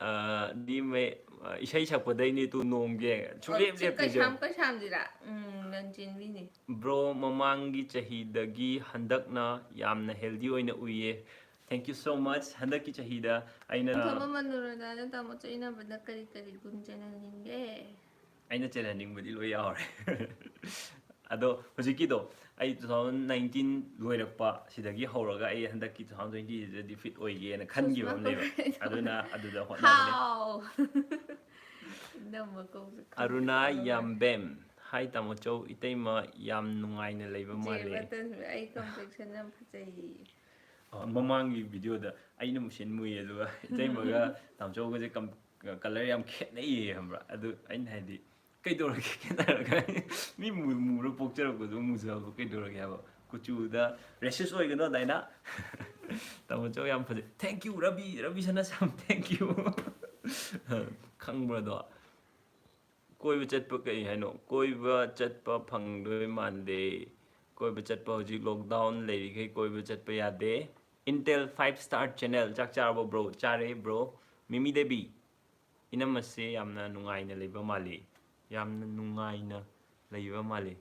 ꯑ, ꯗꯤ ꯃꯩ, ꯑ, ꯏꯁꯩ ꯁꯛꯄꯗꯩꯅꯦ ꯇꯨ ꯅꯣꯡꯁꯦ ꯁꯨꯡꯂꯦꯞ ꯑꯣ, ꯁꯤ ꯂꯦꯞꯇ꯭ꯔꯤꯁꯦ꯫ ꯀꯩꯁꯥꯝ, ꯀꯩꯁꯥꯝꯁꯤꯔꯥ? ꯎꯝ, ꯂꯟꯆꯦꯟꯕꯤꯅꯦ꯫ Bro, ꯃꯃꯥꯡꯒꯤ ꯆꯍꯤꯗꯒꯤ ꯍꯟꯗꯛꯅ ꯌꯥꯝꯅ healthy ꯑꯣꯏꯅ ꯎꯏꯌꯦ꯫ Thank you so much. ꯍꯟꯗꯛꯀꯤ ꯆꯍꯤꯗ ꯑꯩꯅ ꯅꯤꯡꯊꯧꯕ ꯃꯅꯣꯔꯃꯥꯅ ꯇꯥꯃꯣ ꯆꯩꯅꯕꯗ ꯀꯔꯤ ꯀꯔꯤ ꯒꯨꯟ ꯆꯦꯜꯍꯟꯅꯤꯡꯒꯦ? ꯑꯩꯅ ꯆꯦꯜꯍꯟꯅꯤꯡꯕꯗꯤ ꯂꯣꯏ ꯌꯥꯎꯔꯦ꯫ ꯑꯗꯣ ꯍꯧꯖꯤꯛꯀꯤꯗꯣ ꯑꯩ two thousand nineteen ꯂꯣꯏꯔꯛꯄ ꯁꯤꯗꯒꯤ ꯍꯧꯔꯒ ꯑꯩ ꯍꯟꯗꯛꯀꯤ two thousand twenty ꯁꯤꯗꯗꯤ fit ꯑꯣꯏꯒꯦꯅ ꯈꯟꯈꯤꯕ ꯑꯃ ꯂꯩꯕ꯫ ꯁꯨꯁꯃꯥ ꯈꯨꯔꯥꯏꯖꯝ꯫ ꯑꯗꯨꯅ ꯑꯗꯨꯗ ꯍꯣꯠꯅꯕꯅꯦ꯫ ꯍꯥꯎ꯫ ꯏꯅꯝꯃ ꯀꯧꯕꯁꯦ ꯑꯔꯨꯅꯥ ꯈꯪꯗꯦ꯫ ꯌꯥꯝꯕꯦꯝ, hi ꯇꯥꯃꯣ ꯆꯧ, ꯏꯇꯩꯃ ꯌꯥꯝ ꯅꯨꯡꯉꯥꯏꯅ ꯂꯩꯕ ꯖꯦ ꯃꯥꯜꯂꯦ꯫ ꯕꯇꯟ, ꯑꯩ complexion ꯌꯥꯝ ꯐꯖꯩꯌꯦ꯫ ꯑ, ꯃꯃꯥꯡꯒꯤ videoꯗ ꯑꯩꯅ ꯃꯨꯁꯤꯟ ꯃꯨꯏ, ꯑꯗꯨꯒ ꯏꯇꯩꯃꯒ ꯇꯥꯃꯣ ꯆꯧꯒꯁꯦ ꯀꯝ-, colour ꯌꯥꯝ ꯈꯦꯠꯅꯩꯌꯦ, ꯈꯪꯕ꯭ꯔꯥ? ꯑꯗꯨ ꯑꯩꯅ ꯍꯥꯏꯗꯤ, "ꯀꯩꯗꯧꯔꯒꯦ ꯈꯦꯠꯅꯔꯒ? ꯃꯤ ꯃꯨ-, ꯃꯨꯔ ꯄꯣꯛꯆꯔꯛꯄꯗꯨ ꯃꯨꯖꯕ ꯀꯩꯗꯧꯔꯒꯦ?" ꯍꯥꯏꯕ꯫ ꯀꯨꯆꯨꯗ rashes ꯑꯣꯏꯒꯅꯣ, ꯗꯥꯏꯅꯥ꯫ ꯇꯥꯃꯣ ꯆꯧ ꯌꯥꯝ ꯐꯖꯩ꯫ Thank you, Ravi, Ravi ꯁꯅꯥꯁꯝ, thank you꯫ ꯈꯪꯕ꯭ꯔꯥ ꯑꯗꯣ? ꯀꯣꯏꯕ ꯆꯠꯄ ꯀꯩ ꯍꯥꯏꯅꯣ? ꯀꯣꯏꯕ ꯆꯠꯄ ꯐꯪꯗꯣꯏ ꯃꯥꯟꯗꯦ꯫ ꯀꯣꯏꯕ ꯆꯠꯄ ꯍꯧꯖꯤꯛ lockdown ꯂꯩꯔꯤꯈꯩ ꯀꯣꯏꯕ ꯆꯠꯄ ꯌꯥꯗꯦ꯫ Intel five star channel, ꯆꯥꯛ ꯆꯥꯔꯕꯣ bro? ꯆꯥꯔꯦ bro꯫ ꯃꯤꯃꯤ ꯗꯦꯕꯤ, ꯏꯅꯝꯃꯁꯦ ꯌꯥꯝꯅ ꯅꯨꯡꯉꯥꯏꯅ ꯂꯩꯕ ꯃꯥꯜꯂꯤ꯫ ꯌꯥꯝꯅ ꯅꯨꯡꯉꯥꯏꯅ ꯂꯩꯕ ꯃꯥꯜꯂꯤ꯫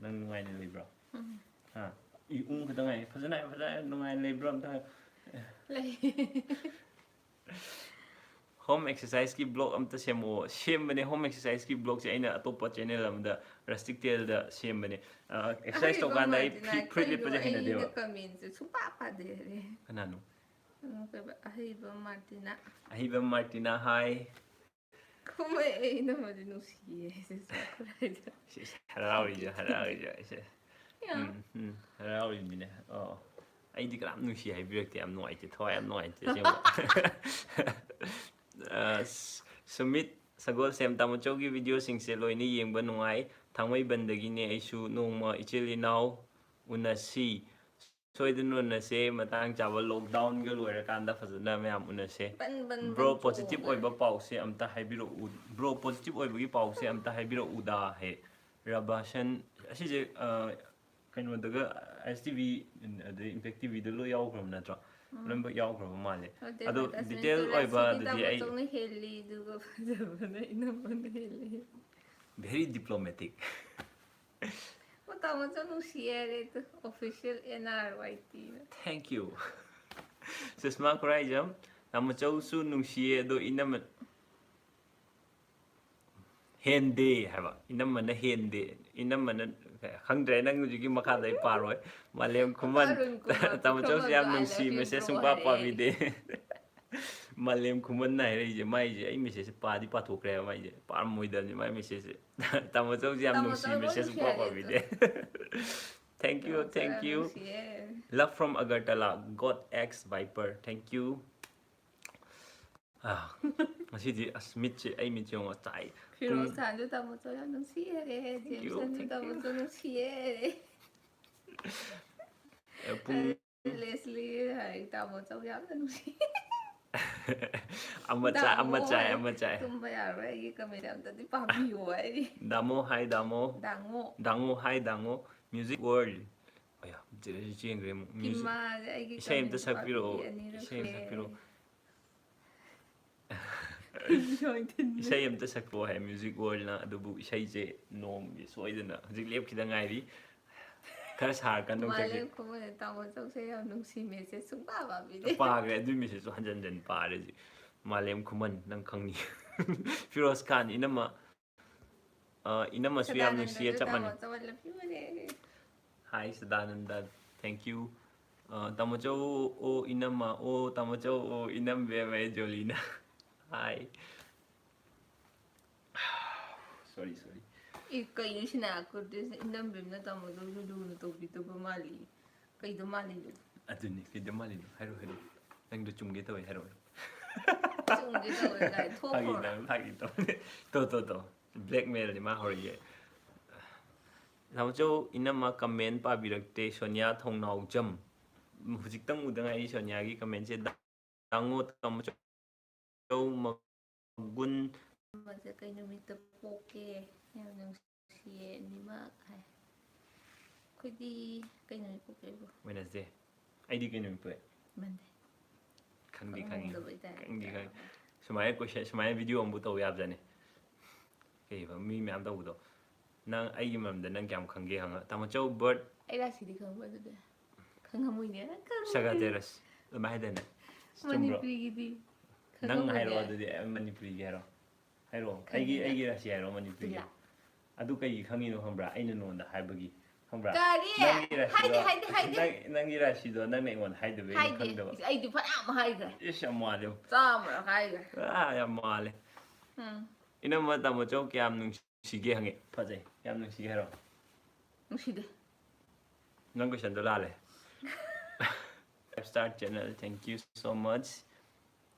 ꯅꯪ ꯅꯨꯡꯉꯥꯏꯅ ꯂꯩꯕ꯭ꯔꯣ? ꯎꯝ꯫ ꯍꯥ? ꯏ, ꯎꯝ ꯈꯛꯇ ꯉꯥꯏ꯫ ꯐꯖꯅ ꯍꯥꯏꯌꯨ, ꯐꯖꯅ ꯍꯥꯏꯌꯨ, ꯅꯨꯡꯉꯥꯏꯅ ꯂꯩꯕ꯭ꯔꯣ ꯑꯝꯇ ꯍꯥꯏꯌꯨ꯫ ꯂꯩ꯫ Home exercise ꯀꯤ vlog ꯑꯝꯇ ꯁꯦꯝꯃꯛꯑꯣ꯫ ꯁꯦꯝꯕꯅꯦ, home exercise ꯀꯤ vlog ꯁꯦ ꯑꯩꯅ ꯑꯇꯣꯞꯄ channel ꯑꯃꯗ, Rustic Tale ꯗ ꯁꯦꯝꯕꯅꯦ꯫ ꯑ, exercise ꯑꯍꯩꯕ ꯇꯧꯀꯥꯟꯗ ꯑꯩ ꯃꯥꯔꯇꯤꯅꯥ, ꯐꯨꯔꯤꯠ, ꯐꯨꯔꯤꯠ ꯀꯩꯅꯣ ꯂꯤꯠꯄꯁꯦ ꯑꯩꯅ ꯍꯩꯅꯗꯦꯕ꯫ Comment ꯁꯦ ꯁꯨꯡꯄꯥ ꯄꯥꯗꯦ꯫ ꯀꯅꯥꯅꯣ? ꯎꯝ, ꯀꯩꯕ, ꯑꯍꯩꯕ ꯃꯥꯔꯇꯤꯅꯥ꯫ ꯑꯍꯩꯕ ꯃꯥꯔꯇꯤꯅꯥ ꯍꯥꯏ꯫ ꯈꯨꯝꯃꯦ, ꯑꯩ ꯏꯅꯝꯃꯗꯤ ꯅꯨꯡꯁꯤꯌꯦ ꯁꯤꯁꯨ ꯈꯨꯔꯥꯏꯗ꯫ ꯁꯤ, ꯁꯤ ꯍꯔꯥꯎꯔꯤꯁꯦ, ꯍꯔꯥꯎꯔꯤꯁꯦ ꯑꯩꯁꯦ꯫ ꯌꯥ꯫ ꯎꯝ, ꯎꯝ, ꯍꯔꯥꯎꯔꯤꯅꯤꯅꯦ꯫ ꯑꯣ, ꯑꯩꯗꯤ ꯀꯅꯥꯝ ꯅꯨꯡꯁꯤ ꯍꯥꯏꯕꯤꯔꯛꯇꯦ꯫ ꯌꯥꯝ ꯅꯨꯡꯉꯥꯏꯇꯦ, ꯊꯋꯥꯏ ꯌꯥꯝ ꯅꯨꯡꯉꯥꯏꯇꯦ ꯑꯁꯦꯡꯕ꯫ ꯑ, ꯁ-, ꯁꯨꯃꯤꯠ ꯁꯒꯣꯜꯁꯦꯝ, ꯇꯥꯃꯣꯆꯧꯒꯤ video ꯁꯤꯡꯁꯦ ꯂꯣꯏꯅ ꯌꯦꯡꯕ ꯅꯨꯡꯉꯥꯏ꯫ ꯊꯥꯡꯃꯩꯕꯟꯗꯒꯤꯅꯦ ꯑꯩꯁꯨ꯫ ꯅꯣꯡꯃ ꯏꯆꯤꯜ ꯏꯅꯥꯎ ꯎꯅꯁꯤ꯫ ꯁꯣꯏꯗꯅ ꯎꯅꯁꯦ, ꯃꯇꯥꯡ ꯆꯥꯕ lockdown ꯒ ꯂꯣꯏꯔꯀꯥꯟꯗ ꯐꯖꯅ ꯃꯌꯥꯝ ꯎꯅꯁꯦ꯫ ꯕꯟ, ꯕꯟ, Bro, ꯕꯟ positive ꯊꯣꯛꯑꯒ꯫ ꯑꯣꯏꯕ ꯄꯥꯎꯁꯦ ꯑꯝꯇ ꯍꯥꯏꯕꯤꯔꯛꯎ꯫ Bro, positive ꯑꯣꯏꯕꯒꯤ ꯄꯥꯎꯁꯦ ꯑꯝꯇ ꯍꯥꯏꯕꯤꯔꯛꯎꯗ ꯍꯦ꯫ ꯔꯕꯥꯁꯟ, ꯑꯁꯤꯁꯦ, ꯑ, ꯀꯩꯅꯣꯗꯒ, ꯑꯦꯁ ꯇꯤ ꯚꯤ, ꯑꯗꯩ Impact ꯇꯤ ꯚꯤꯗ ꯂꯣꯏ ꯌꯥꯎꯈ꯭ꯔꯕ ꯅꯠꯇ꯭ꯔꯣ? ꯎꯝ꯫ ꯂꯣꯏꯅꯃꯛ ꯌꯥꯎꯈ꯭ꯔꯕ ꯃꯥꯜꯂꯦ꯫ ꯑꯗꯣ advertisement detail ꯇꯧꯔꯦ, ꯑꯣꯏꯕ ꯁꯤꯗꯤ ꯑꯗꯨꯗꯤ ꯑꯩ ꯇꯥꯃꯣꯆꯧꯅ ꯍꯦꯜꯂꯤ, ꯑꯗꯨꯒ ꯐꯖꯕꯅ ꯏꯅꯝꯃꯅ ꯍꯦꯜꯂꯤ꯫ Very diplomatic꯫ ꯑꯣ, ꯇꯥꯃꯣꯆꯧ ꯅꯨꯡꯁꯤ ꯍꯥꯏꯔꯦ ꯑꯗꯨ, official N R Y T ꯅ꯫ Thank you꯫ ꯁꯨꯁꯃꯥ ꯈꯨꯔꯥꯏꯖꯝ, ꯇꯥꯃꯣꯆꯧꯁꯨ ꯅꯨꯡꯁꯤꯌꯦ, ꯑꯗꯣ ꯏꯅꯝꯃ-, ꯍꯦꯟꯗꯦ ꯍꯥꯏꯕ, ꯏꯅꯝꯃꯅ ꯍꯦꯟꯗꯦ꯫ ꯏꯅꯝꯃꯅ, ꯈꯪꯗ꯭ꯔꯦ, ꯅꯪ ꯍꯧꯖꯤꯛꯀꯤ ꯃꯈꯥꯗ ꯑꯩ ꯄꯥꯔꯣꯏ꯫ ꯃꯥꯂꯦꯝ ꯈꯨꯃꯟ, ꯑꯔꯨꯟ ꯀꯨꯃꯥꯔ ꯇꯥꯃꯣꯆꯧꯁꯦ ꯌꯥꯝ ꯄꯨꯈ꯭ꯔꯝꯕꯗꯣ "I love ꯅꯨꯡꯁꯤ, you, message bro" ꯁꯨꯡꯄꯥ ꯍꯥꯏꯔꯦ꯫ ꯄꯥꯕꯤꯗꯦ꯫ ꯃꯥꯂꯦꯝ ꯈꯨꯃꯟꯅ ꯍꯥꯏꯔꯛꯏꯁꯦ, ꯃꯥꯏꯁꯦ ꯑꯩ message ꯁꯦ ꯄꯥꯗꯤ ꯄꯥꯊꯣꯛꯈ꯭ꯔꯦꯕ, ꯃꯥꯏꯁꯦ ꯄꯥꯔꯝꯃꯣꯏꯗꯕꯅꯤ ꯃꯥꯏ message ꯁꯦ꯫ ꯇꯥꯃꯣꯆꯧꯁꯦ ꯌꯥꯝ ꯅꯨꯡꯁꯤ, ꯇꯥꯃꯣꯆꯧ ꯌꯥꯝ message ꯅꯨꯡꯁꯤ ꯁꯨꯡꯄꯥ ꯍꯥꯏꯔꯦ ꯄꯥꯕꯤꯗꯦ꯫ ꯑꯗꯨ꯫ Thank you, thank you꯫ ꯇꯥꯃꯣꯆꯧ ꯌꯥꯝ ꯅꯨꯡꯁꯤꯌꯦ꯫ Love from Agartala, God X Viper, thank you꯫ ꯑꯥ, ꯉꯁꯤꯗꯤ ꯑꯁ, ꯃꯤꯠꯁꯦ, ꯑꯩ ꯃꯤꯠꯁꯦ ꯌꯦꯡꯉꯣ, ꯆꯥꯏ꯫ ꯐꯤꯔꯣꯖ ꯄꯨꯡ ꯈꯥꯟꯁꯨ ꯇꯥꯃꯣꯆꯧ ꯌꯥꯝ ꯅꯨꯡꯁꯤ ꯍꯥꯏꯔꯦ, thank you, ꯖꯦꯝꯁꯟꯁꯨ thank you꯫ ꯇꯥꯃꯣꯆꯧ ꯅꯨꯡꯁꯤꯌꯦ ꯍꯥꯏꯔꯦ꯫ ꯑꯦ, ꯄꯨꯡ ꯂꯦꯁꯂꯤ ꯍꯥꯏ, ꯇꯥꯃꯣꯆꯧ ꯌꯥꯝꯅ ꯅꯨꯡꯁꯤ꯫ ꯑꯃ ꯆꯥ-, ꯑꯃ ꯗꯥꯃꯣ ꯆꯥꯏ, ꯍꯥꯏ, ꯑꯃ ꯆꯥꯏ꯫ ꯇꯨꯝꯕ ꯌꯥꯔꯣꯏ, ꯑꯩꯒꯤ comment ꯑꯝꯇꯗꯤ ꯄꯥꯕꯤꯌꯣ ꯍꯥꯏꯔꯤ꯫ ꯗꯥꯃꯣ ꯍꯥꯏ, ꯗꯥꯃꯣ꯫ ꯗꯥꯉꯣ꯫ ꯗꯥꯉꯣ ꯍꯥꯏ, ꯗꯥꯉꯣ꯫ Music World꯫ ꯑꯌꯥ, ꯆꯦ-, ꯆꯦꯟꯈ꯭ꯔꯦ ꯑꯃꯨꯛ꯫ Music꯫ ꯀꯤꯝꯃꯥꯁꯦ ꯑꯩꯒꯤ ꯏꯁꯩ ꯑꯝꯇ comment ꯁꯛꯄꯤꯔꯛꯑꯣ꯫ ꯄꯥꯕꯤꯗꯦ, ꯑꯅꯤꯔꯛ ꯏꯁꯩ ꯑꯝꯇ ꯁꯨꯔꯦ꯫ ꯁꯛꯄꯤꯔꯛꯑꯣ꯫ ꯊꯤꯟꯕꯤ ꯍꯣꯏ, ꯊꯤꯟꯕꯤ꯫ ꯏꯁꯩ ꯑꯝꯇ ꯁꯛꯄꯤꯔꯛꯑꯣ ꯍꯥꯏ, Music World ꯅ꯫ ꯑꯗꯨꯕꯨ ꯏꯁꯩꯁꯦ ꯅꯣꯡꯃꯒꯤ ꯁꯣꯏꯗꯅ ꯍꯧꯖꯤꯛ ꯂꯦꯞꯈꯤꯗ ꯉꯥꯏꯔꯤ꯫ ꯈꯔ ꯁꯥꯔꯀꯥꯟꯗ ꯑꯃꯨꯛ ꯁꯛꯀꯦ꯫ ꯃꯥꯂꯦꯝ ꯈꯨꯃꯟꯅ ꯇꯥꯃꯣꯆꯧꯁꯦ ꯌꯥꯝ ꯅꯨꯡꯁꯤ, message ꯁꯨꯡꯄꯥ ꯄꯥꯕꯤꯗꯦ꯫ ꯄꯥꯈ꯭ꯔꯦ, ꯑꯗꯨꯏ message ꯁꯨ ꯍꯟꯖꯟ ꯍꯟꯖꯟ ꯄꯥꯔꯦ ꯍꯧꯖꯤꯛ꯫ ꯃꯥꯂꯦꯝ ꯈꯨꯃꯟ, ꯅꯪ ꯈꯪꯅꯤ꯫ ꯐꯤꯔꯣꯖ ꯈꯥꯟ, ꯏꯅꯝꯃ, ꯑ, ꯏꯅꯝꯃꯁꯨ ꯌꯥꯝ ꯅꯨꯡꯁꯤꯌꯦ, ꯆꯞ ꯃꯥꯟꯅꯩ꯫ ꯁꯗꯥꯅꯟꯗꯁꯨ ꯇꯥꯃꯣ ꯆꯥꯃꯜꯂꯦ, ꯐꯤꯕꯅꯦ꯫ Hi, Sadananda, thank you. ꯑ, ꯇꯥꯃꯣꯆꯧ, ꯑꯣ ꯏꯅꯝꯃ, ꯑꯣ ꯇꯥꯃꯣꯆꯧ, ꯑꯣ ꯏꯅꯝꯕꯦꯝꯃ, ꯑꯩ ꯖꯣꯂꯤꯅ꯫ Hi. Sorry, sorry. ꯑꯦ, ꯀꯩꯅꯣ ꯁꯤꯅ ꯀꯨꯔꯇꯤꯁ ꯏꯅꯝꯕꯦꯝꯅ ꯇꯥꯃꯣꯗꯧꯅ ꯂꯨꯅ ꯇꯧꯕꯤꯗꯕ ꯃꯥꯜꯂꯤ꯫ ꯀꯩꯗ ꯃꯥꯜꯂꯤꯅꯣ? ꯑꯗꯨꯅꯤ, ꯀꯩꯗ ꯃꯥꯜꯂꯤꯅꯣ? ꯍꯥꯏꯔꯣ, ꯍꯥꯏꯔꯣ꯫ ꯅꯪꯗꯣ ꯆꯨꯝꯒꯦ ꯇꯧꯋꯦ, ꯍꯥꯏꯔꯣ, ꯍꯥꯏꯔꯣ꯫ ꯆꯨꯝꯒꯦ ꯇꯧꯋꯦ ꯀꯥꯏ, ꯐꯥꯒꯤ ꯊꯣꯛꯈ꯭ꯔꯣ꯫ ꯇꯧ, ꯐꯥꯒꯤ ꯇꯧ꯫ ꯇꯣ, ꯇꯣ, ꯇꯣ꯫ Blackmail ꯅꯤ ꯃꯥ ꯍꯧꯔꯤꯁꯦ꯫ ꯇꯥꯃꯣꯆꯧ, ꯏꯅꯝꯃ comment ꯄꯥꯕꯤꯔꯛꯇꯦ, ꯁꯣꯅꯤꯌꯥ ꯊꯣꯡꯅꯥꯎꯖꯝ꯫ ꯍꯧꯖꯤꯛꯇꯪ ꯎꯗ ꯉꯥꯏꯔꯤ ꯁꯣꯅꯤꯌꯥꯒꯤ comment ꯁꯦ꯫ ꯇꯥꯉꯣ ꯇꯥꯃꯣꯆꯧ ꯃꯒꯨꯟ꯫ ꯑꯃꯁꯦ ꯀꯩ ꯅꯨꯃꯤꯠꯇ ꯄꯣꯛꯀꯦ? ꯌꯥꯝ ꯅꯨꯡꯁꯤꯌꯦ ꯑꯅꯤꯃꯛ ꯍꯥꯏ꯫ ꯑꯩꯈꯣꯏꯗꯤ ꯀꯩ ꯅꯨꯃꯤꯠ ꯄꯣꯛꯀꯦꯕꯨ? Wednesday꯫ ꯑꯩꯗꯤ ꯀꯩ ꯅꯨꯃꯤꯠ ꯄꯣꯛꯑꯦ? Monday꯫ ꯈꯪꯗꯤ ꯈꯪꯉꯤ꯫ ꯈꯪꯉꯝꯗꯕꯩ ꯇꯥꯏꯞꯇ꯫ ꯈꯪꯗꯤ ꯈꯪꯉꯤ꯫ ꯁꯨꯃꯥꯏꯅ question, ꯁꯨꯃꯥꯏꯅ video ꯑꯃꯕꯨ ꯇꯧ ꯌꯥꯕꯖꯥꯠꯅꯤ꯫ ꯀꯩꯕ? ꯃꯤ ꯃꯌꯥꯝ ꯇꯧꯕꯗꯣ꯫ ꯅꯪ ꯑꯩꯒꯤ ꯃꯔꯝꯗ ꯅꯪ ꯀꯌꯥꯝ ꯈꯪꯒꯦ ꯍꯪꯉ-, ꯇꯥꯃꯣꯆꯧ birth ꯑꯩ ꯔꯥꯁꯤꯗꯤ ꯈꯪꯕ꯭ꯔꯥ ꯑꯗꯨꯗꯤ? ꯈꯪꯉꯝꯃꯣꯏꯅꯦ, ꯅꯪ ꯈꯪꯉꯝꯃꯣꯏꯅꯦ꯫ Sagittarius꯫ ꯑꯗꯨꯃꯥꯏ ꯍꯥꯏꯗꯥꯏꯅꯦ? ꯆꯨꯝꯕ꯭ꯔꯣ? ꯃꯅꯤꯄꯨꯔꯤꯒꯤꯗꯤ ꯅꯪ ꯍꯥꯏꯔꯣ ꯈꯪꯉꯝꯃꯣꯏꯅꯦ꯫ ꯑꯗꯨꯗꯤ, ꯑꯩ ꯃꯅꯤꯄꯨꯔꯤꯒꯤ ꯍꯥꯏꯔꯣ꯫ ꯍꯥꯏꯔꯣ꯫ ꯑꯩꯒꯤ, ꯈꯪꯗꯦ꯫ ꯑꯩꯒꯤ ꯔꯥꯁꯤ ꯍꯥꯏꯔꯣ ꯃꯅꯤꯄꯨꯔꯤꯒꯤ꯫ ꯇꯨꯂꯥ꯫ ꯑꯗꯨ ꯀꯩꯒꯤ ꯈꯪꯉꯤꯅꯣ ꯈꯪꯕ꯭ꯔꯥ? ꯑꯩꯅ ꯅꯉꯣꯟꯗ ꯍꯥꯏꯕꯒꯤ꯫ ꯈꯪꯕ꯭ꯔꯥ? ꯀꯔꯤ? ꯅꯪꯒꯤ ꯔꯥꯁꯤꯗꯣ, ꯍꯥꯏꯗꯦ, ꯍꯥꯏꯗꯦ, ꯍꯥꯏꯗꯦ꯫ ꯅꯪ, ꯅꯪꯒꯤ ꯔꯥꯁꯤꯗꯣ ꯅꯪꯅ ꯑꯩꯉꯣꯟꯗ ꯍꯥꯏꯗꯕꯩ ꯑꯩꯅ ꯍꯥꯏꯗꯦ꯫ ꯈꯪꯗꯕ꯫ ꯏꯁ, ꯑꯩꯗꯤ ꯐꯅꯌꯥꯝ ꯍꯥꯏꯈ꯭ꯔꯦ꯫ ꯏꯁ, ꯌꯥꯝ ꯃꯥꯜꯂꯦ꯫ ꯆꯥꯝꯃꯔꯛ ꯍꯥꯏꯈ꯭ꯔꯦ꯫ ꯑꯥ, ꯌꯥꯝ ꯃꯥꯜꯂꯦ꯫ ꯎꯝ꯫ ꯏꯅꯝꯃ ꯇꯥꯃꯣꯆꯧ ꯀꯌꯥꯝ ꯅꯨꯡꯁꯤꯒꯦ ꯍꯪꯉꯦ꯫ ꯐꯖꯩ꯫ ꯌꯥꯝ ꯅꯨꯡꯁꯤꯒꯦ ꯍꯥꯏꯔꯣ? ꯅꯨꯡꯁꯤꯗꯦ꯫ ꯅꯪ question ꯗꯣ ꯂꯥꯜꯂꯦ꯫ Five star channel, thank you so much.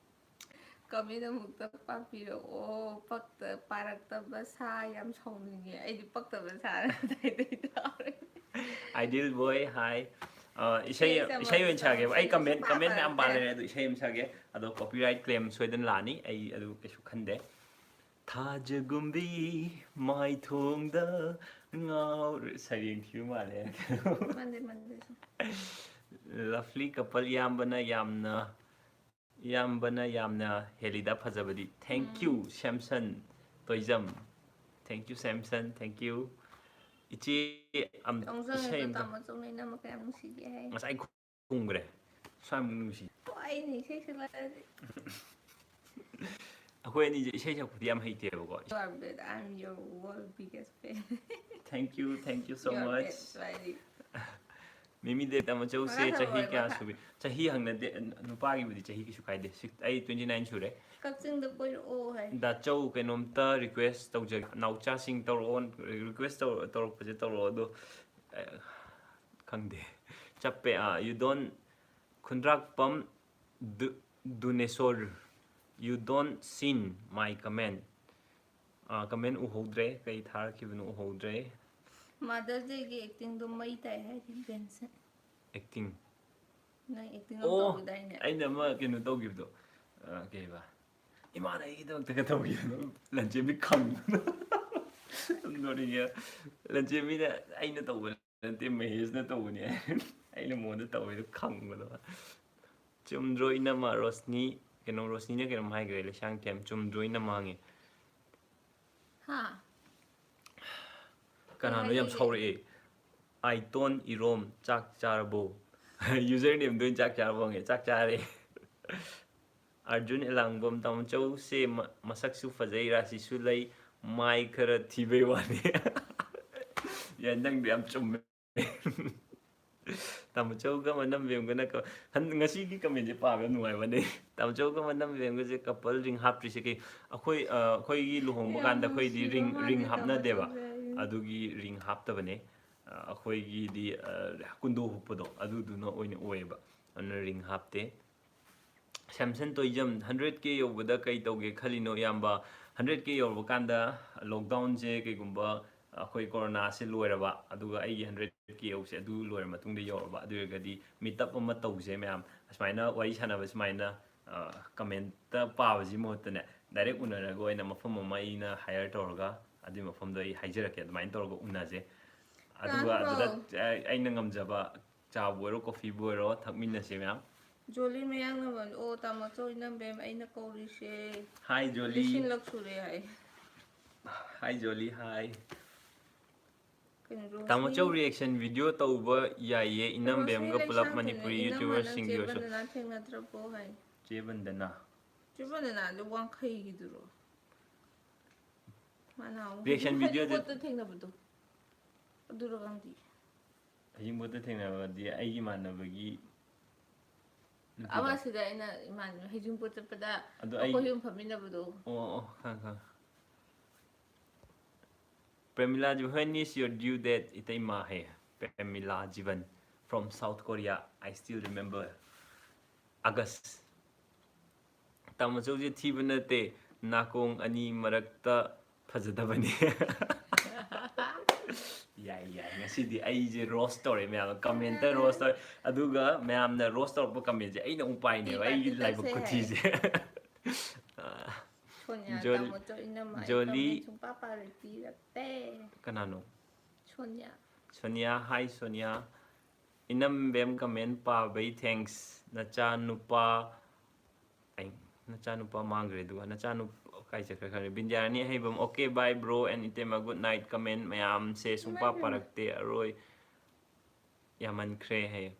Comment ꯑꯃꯨꯛꯇ ꯄꯥꯛꯄꯤꯔꯛꯑꯣ꯫ ꯄꯛꯇ-, ꯄꯥꯔꯛꯇꯕ ꯁꯥ ꯌꯥꯝ ꯁꯥꯎꯅꯤꯡꯉꯦ꯫ ꯑꯩꯗꯤ ꯄꯛꯇꯕ ꯁꯥ ꯑꯇꯩ ꯑꯇꯩ ꯇꯥꯔꯦ꯫ Ideal boy, hi. ꯑ, ꯏꯁꯩ, ꯏꯁꯩ ꯑꯃ ꯏꯁꯩ ꯑꯣꯏꯅ ꯁꯥꯒꯦꯕ꯫ ꯑꯩ ꯁꯨꯡꯄꯥ comment, comment ꯃꯌꯥꯝ ꯄꯥꯔꯛꯇꯦ꯫ ꯄꯥꯜꯂꯦ, ꯑꯗꯨ ꯏꯁꯩ ꯑꯃ ꯁꯥꯒꯦ꯫ ꯑꯗꯣ copyright claim ꯁꯣꯏꯗꯅ ꯂꯥꯛꯑꯅꯤ꯫ ꯑꯩ ꯑꯗꯨ ꯀꯩꯁꯨ ꯈꯟꯗꯦ꯫ ꯊꯥꯖꯒꯨꯝꯕꯤ ꯃꯥꯏꯊꯣꯡꯗ ꯉꯥꯎꯔ-, ꯁꯩꯔꯦꯡ ꯊꯤꯕ ꯃꯥꯜꯂꯦ꯫ ꯃꯥꯟꯗꯦ, ꯃꯥꯟꯗꯦ꯫ Lovely couple, ꯏꯌꯥꯝꯕꯅ ꯌꯥꯝꯅ, ꯏꯌꯥꯝꯕꯅ ꯌꯥꯝꯅ ꯍꯦꯜꯂꯤꯗ ꯐꯖꯕꯗꯤ꯫ Thank you, um. Samson Toijam. Thank you, Samson, thank you꯫ ꯏꯆꯦ ꯑꯝ-, ꯇꯣꯡꯖꯔꯒ ꯏꯁꯩ ꯑꯝꯇ ꯇꯥꯃꯣ ꯆꯧꯅ ꯏꯅꯝꯃ ꯀꯌꯥꯝ ꯅꯨꯡꯁꯤꯒꯦ ꯍꯥꯏ꯫ ꯉꯁꯥꯏ ꯈꯨꯝꯈ꯭ꯔꯦ꯫ ꯁ꯭ꯋꯥꯏꯃꯨꯛ ꯅꯨꯡꯁꯤ꯫ ꯍꯣꯏꯅꯦ, ꯏꯁꯩ ꯁꯛꯂꯛꯑꯗꯤ꯫ ꯑꯩꯈꯣꯏ ꯑꯅꯤꯁꯦ ꯏꯁꯩ ꯁꯛꯄꯗꯤ ꯌꯥꯝ ꯍꯩꯇꯦꯕꯀꯣ. You are bad. I'm your world biggest fan. Thank you, thank you so You are much. Bad, Smiley. ꯃꯤꯃꯤꯗꯤ ꯇꯥꯃꯣ ꯆꯧꯁꯦ ꯃꯈꯥ ꯆꯍꯤ ꯇꯧꯔꯣꯏ, ꯀꯌꯥ ꯃꯈꯥ. ꯁꯨꯕꯤ? ꯆꯍꯤ ꯍꯪꯅꯗꯦ, ꯅꯨꯄꯥꯒꯤꯕꯨꯗꯤ ꯆꯍꯤ ꯀꯩꯁꯨ ꯀꯥꯏꯗꯦ. Six, ꯑꯩ twenty nine ꯁꯨꯔꯦ. ꯀꯛꯆꯤꯡꯗ ꯀꯣꯏꯔꯛꯑꯣ ꯍꯥꯏ. ꯗꯥꯆꯧ, ꯀꯩꯅꯣꯝꯇ request ꯇꯧꯖꯒꯦ. ꯅꯥꯎꯆꯥꯁꯤꯡ ꯇꯧꯔꯛꯑꯣ, request ꯇꯧꯔ-, ꯇꯧꯔꯛꯄꯁꯦ ꯇꯧꯔꯛꯑꯣ. ꯑꯗꯣ ꯑ, ꯈꯪꯗꯦ, ꯆꯞꯄꯦ. ꯑꯥ, you don't, Khundrakpam do-, ꯗꯨꯅꯦꯁꯣꯔ, you don't seen my comment. Ah, comment ꯎꯍꯧꯗ꯭ꯔꯦ, ꯀꯩ ꯊꯥꯔꯛꯈꯤꯕꯅꯣ ꯎꯍꯧꯗ꯭ꯔꯦ. Mother's Dayꯒꯤ actingꯗꯣ ꯃꯩ ꯇꯥꯏ ꯍꯥꯏꯔꯤ ꯕꯦꯟꯁꯟ. Acting. ꯅꯪ acting ꯑꯃ ꯑꯣ, ꯇꯧꯈꯤꯗꯥꯏꯅꯦ? ꯑꯩꯅ ꯑꯃ ꯀꯩꯅꯣ ꯇꯧꯈꯤꯕꯗꯣ, ꯑ, ꯀꯩꯕ, ꯏꯃꯥꯅ ꯑꯩꯒꯤꯗꯃꯛꯇꯒ ꯇꯧꯈꯤꯕꯗꯣ, ꯂꯟꯆꯦꯟꯕꯤ ꯈꯪꯕꯗꯣ. ꯅꯣꯛꯅꯤꯡꯉꯦ. ꯂꯟꯆꯦꯟꯕꯤꯅ ꯑꯩꯅ ꯇꯧꯕ ꯅꯠꯇꯦ, ꯃꯍꯦꯁꯅ ꯇꯧꯕꯅꯦ. ꯑꯩꯅ ꯃꯉꯣꯟꯗ ꯇꯧꯋꯦꯗꯣ ꯈꯪꯕꯗꯣ. ꯆꯨꯝꯗ꯭ꯔꯣ ꯏꯅꯝꯃ ꯔꯣꯁꯅꯤ? ꯀꯩꯅꯣ, ꯔꯣꯁꯅꯤꯅ ꯀꯩꯅꯣꯝ ꯍꯥꯏꯈ꯭ꯔꯦ, ꯂꯩꯁꯥꯡꯊꯦꯝ꯫ ꯆꯨꯝꯗ꯭ꯔꯣ ꯏꯅꯝꯃ ꯍꯪꯉꯦ꯫ ꯍꯥ? ꯀꯅꯥꯅꯣ ꯌꯥꯝ ꯍꯥꯏꯔꯤꯒꯦ? ꯁꯥꯎꯔꯛꯑꯦ? ꯑꯥꯏꯇꯣꯟ ꯏꯔꯣꯝ, ꯆꯥꯛ ꯆꯥꯔꯕꯣ? Username ꯗꯨ ꯑꯣꯏꯅ ꯆꯥꯛ ꯆꯥꯔꯕꯣ ꯍꯪꯉꯦ꯫ ꯆꯥꯛ ꯆꯥꯔꯦ꯫ ꯑꯥꯔꯖꯨꯟ ꯑꯦꯂꯥꯡꯕꯝ, ꯇꯥꯃꯣ ꯆꯧꯁꯦ ꯃ-, ꯃꯁꯛꯁꯨ ꯐꯖꯩ, ꯔꯥꯁꯤꯁꯨ ꯂꯩ, ꯃꯥꯏ ꯈꯔ ꯊꯤꯕꯩ ꯋꯥꯅꯤ꯫ ꯌꯥꯏ, ꯅꯪꯗꯤ ꯌꯥꯝ ꯆꯨꯝꯃꯦ꯫ ꯇꯥꯃꯣ ꯆꯧꯒ ꯃꯅꯝꯕꯦꯝꯒꯅ ꯀ-, ꯍꯟ-, ꯉꯁꯤꯒꯤ commentꯁꯦ ꯄꯥꯕ ꯌꯥꯝ ꯅꯨꯡꯉꯥꯏꯕꯅꯦ꯫ ꯇꯥꯃꯣ ꯆꯧꯒ ꯃꯅꯝꯕꯦꯝꯒꯁꯦ couple ring ꯍꯥꯞꯇ꯭ꯔꯤꯁꯦ ꯀꯩ? ꯑꯩꯈꯣꯏ, ꯑ, ꯑꯩꯈꯣꯏꯒꯤ ꯂꯨꯍꯣꯡꯕ ꯌꯥꯝ ꯀꯥꯟꯗ ꯑꯩꯈꯣꯏꯗꯤ ꯅꯨꯡꯁꯤꯕ ring, ring ꯃꯥꯜꯂꯦ ꯍꯥꯞꯅꯗꯦꯕ꯫ ꯇꯥꯃꯣ ꯆꯧꯁꯦ꯫ ꯑꯗꯨꯒꯤ ring ꯍꯥꯞꯇꯕꯅꯦ꯫ ꯑ, ꯑꯩꯈꯣꯏꯒꯤꯗꯤ, ꯑ, ꯀꯨꯟꯗꯣ ꯍꯨꯛꯄꯗꯣ ꯑꯗꯨꯗꯨꯅ ꯑꯣꯏꯅ ꯑꯣꯏꯌꯦꯕ꯫ ꯑꯗꯨꯅ ring ꯍꯥꯞꯇꯦ꯫ ꯁꯦꯝꯁꯟ ꯇꯣꯏꯖꯝ, hundred K ꯌꯧꯕꯗ ꯀꯩ ꯇꯧꯒꯦ ꯈꯜꯂꯤꯅꯣ ꯏꯌꯥꯝꯕ? Hundred K ꯌꯧꯔꯕ ꯀꯥꯟꯗ lockdownꯁꯦ ꯀꯩꯒꯨꯝꯕ ꯑꯩꯈꯣꯏ coronaꯁꯦ ꯂꯣꯏꯔꯕ, ꯑꯗꯨꯒ ꯑꯩꯒꯤ hundred K ꯌꯧꯁꯦ ꯑꯗꯨ ꯂꯣꯏꯔ ꯃꯇꯨꯡꯗ ꯌꯧꯔꯕ, ꯑꯗꯨ ꯑꯣꯏꯔꯒꯗꯤ meetup ꯑꯃ ꯇꯧꯁꯦ ꯃꯌꯥꯝ꯫ ꯑꯁꯨꯃꯥꯏꯅ ꯋꯥꯔꯤ ꯁꯥꯟꯅꯕ ꯁꯨꯃꯥꯏꯅ, ꯑ, commentꯇ ꯄꯥꯕꯁꯤ ꯃꯍꯨꯠꯇꯅꯦ, direct ꯎꯅꯔꯒ ꯑꯣꯏꯅ ꯃꯐꯝ ꯑꯃ ꯑꯩꯅ hire ꯇꯧꯔꯒ ꯑꯗꯨꯒꯤ ꯃꯐꯝꯗꯣ ꯑꯩ ꯍꯥꯏꯖꯔꯛꯀꯦ, ꯑꯗꯨꯃꯥꯏꯅ ꯇꯧꯔꯒ ꯎꯅꯁꯦ꯫ ꯑꯗꯨꯒ ꯀꯥꯟꯕ꯭ꯔꯣ? ꯑꯗꯨꯗ ꯑꯩ-, ꯑꯩꯅ ꯉꯝꯖꯕ ꯆꯥꯕꯨ ꯑꯣꯏꯔꯣ, coffeeꯕꯨ ꯑꯣꯏꯔꯣ ꯊꯛꯃꯤꯟꯅꯁꯦ ꯃꯌꯥꯝ꯫ ꯖꯣꯂꯤ ꯃꯌꯥꯡ ꯅꯝꯕꯝ, ꯑꯣ, ꯇꯥꯃꯣ ꯆꯧ ꯏꯅꯝꯕꯦꯝ ꯑꯩꯅ ꯀꯧꯔꯤꯁꯦ꯫ Hi ꯖꯣꯂꯤ꯫ ꯂꯤꯁꯤꯡꯂꯛ ꯁꯨꯔꯦ ꯍꯥꯏ꯫ Hi ꯖꯣꯂꯤ, hi꯫ ꯀꯩꯅꯣ, ꯔꯣꯁꯅꯤ? ꯇꯥꯃꯣ ꯆꯧ reaction video ꯇꯧꯕ ꯌꯥꯏꯌꯦ, ꯏꯅꯝꯕꯦꯝꯒ ꯔꯣꯁꯅꯤ ꯄꯨꯂꯞ ꯂꯩꯁꯥꯡꯊꯦꯝꯅ ꯃꯅꯤꯄꯨꯔꯤ ꯏꯅꯝꯃ ꯅꯪ YouTuberꯁꯤꯡꯒꯤ ꯆꯦ ꯑꯣꯏꯔꯁꯨ꯫ ꯕꯟꯗꯅꯥ ꯊꯦꯡꯅꯗ꯭ꯔꯕꯣ ꯍꯥꯏ꯫ ꯆꯦ ꯕꯟꯗꯅꯥ꯫ ꯆꯦ ꯕꯟꯗꯅꯥꯗꯣ ꯋꯥꯡꯈꯩꯒꯤꯗꯨꯔꯣ? ꯃꯥꯅ ꯑꯃꯨꯛ Reaction video ꯗꯤ- ꯍꯩꯖꯤꯡꯄꯣꯠꯇ ꯊꯦꯡꯅꯕꯗꯣ ꯑꯗꯨꯔꯣ ꯈꯪꯗꯦ꯫ ꯍꯩꯖꯤꯡꯄꯣꯠꯇ ꯊꯦꯡꯅꯕꯗꯤ ꯑꯩꯒꯤ ꯏꯃꯥꯟꯅꯕꯒꯤ ꯅꯨꯄꯤꯗꯣ꯫ ꯑꯃ ꯁꯤꯗ ꯑꯩꯅ ꯏꯃꯥꯟꯅꯕꯤ ꯍꯩꯖꯤꯡꯄꯣꯠ ꯆꯠꯄꯗ ꯑꯗꯣ ꯑꯩꯈꯣꯏ ꯑꯩ- ꯌꯨꯝ ꯐꯝꯃꯤꯟꯅꯕꯗꯣ꯫ ꯑꯣ ꯑꯣ ꯈꯪꯉꯦ ꯈꯪꯉꯦ꯫ ꯄ꯭ꯔꯦꯃꯤꯂꯥ ꯖꯤꯕꯟ, when is your due date? ꯏꯇꯩꯃ ꯍꯦ ꯄ꯭ꯔꯦꯃꯤꯂꯥ ꯖꯤꯕꯟ from South Korea. I still remember. August. ꯇꯥꯃꯣꯆꯧꯁꯦ ꯊꯤꯕ ꯅꯠꯇꯦ, ꯅꯥꯀꯣꯡ ꯑꯅꯤ ꯃꯔꯛꯇ ꯐꯖꯗꯕꯅꯦ꯫ ꯌꯥꯏ ꯌꯥꯏ, ꯉꯁꯤꯗꯤ ꯑꯩꯁꯦ ꯔꯣꯁ ꯇꯧꯔꯦ ꯃꯌꯥꯝ, ꯀꯃꯦꯟꯇ ꯔꯣꯁ ꯇꯧꯔꯦ꯫ ꯑꯗꯨꯒ ꯃꯌꯥꯝꯅ ꯔꯣꯁ ꯇꯧꯔꯛꯄ ꯀꯃꯦꯟꯁꯦ ꯑꯩꯅ ꯑꯃꯨꯛ ꯄꯥꯏꯅꯦꯕ, ꯑꯩꯒꯤ ꯂꯥꯏꯕꯛ ꯈꯨꯊꯤꯁꯦ꯫ ꯁꯣꯅꯤꯌꯥ ꯖꯣꯂꯤ- ꯇꯥꯃꯣꯆꯧ ꯏꯅꯝꯃ ꯑꯩ ꯖꯣꯂꯤ- ꯀꯃꯦꯟ ꯁꯨꯡꯄꯥ ꯄꯥꯔꯣꯏ ꯄꯤꯔꯛꯇꯦ꯫ ꯀꯅꯥꯅꯣ? ꯁꯣꯅꯤꯌꯥ꯫ ꯁꯣꯅꯤꯌꯥ, ꯍꯥꯏ ꯁꯣꯅꯤꯌꯥ꯫ ꯏꯅꯝꯕꯦꯝ ꯀꯃꯦꯟ ꯄꯥꯕꯩ thanks꯫ ꯅꯆꯥ ꯅꯨꯄꯥ, ꯑꯩ, ꯅꯆꯥ ꯅꯨꯄꯥ ꯃꯥꯡꯈ꯭ꯔꯦ, ꯑꯗꯨꯒ ꯅꯆꯥ ꯅꯨꯄꯥ ꯀꯥꯏ ꯆꯠꯈ꯭ꯔꯦ ꯈꯪꯗꯦ꯫ ꯕꯤꯟꯗ꯭ꯌꯥꯔꯥꯅꯤ ꯑꯍꯩꯕꯝ, okay bye bro and ꯏꯇꯩꯃ good night, comment ꯃꯌꯥꯝꯁꯦ ꯁꯨꯡꯄꯥ ꯄꯥꯔꯛꯇꯦ, ꯑꯔꯣꯏ ꯌꯥꯝꯃꯟꯈ꯭ꯔꯦ ꯍꯥꯏꯌꯦ꯫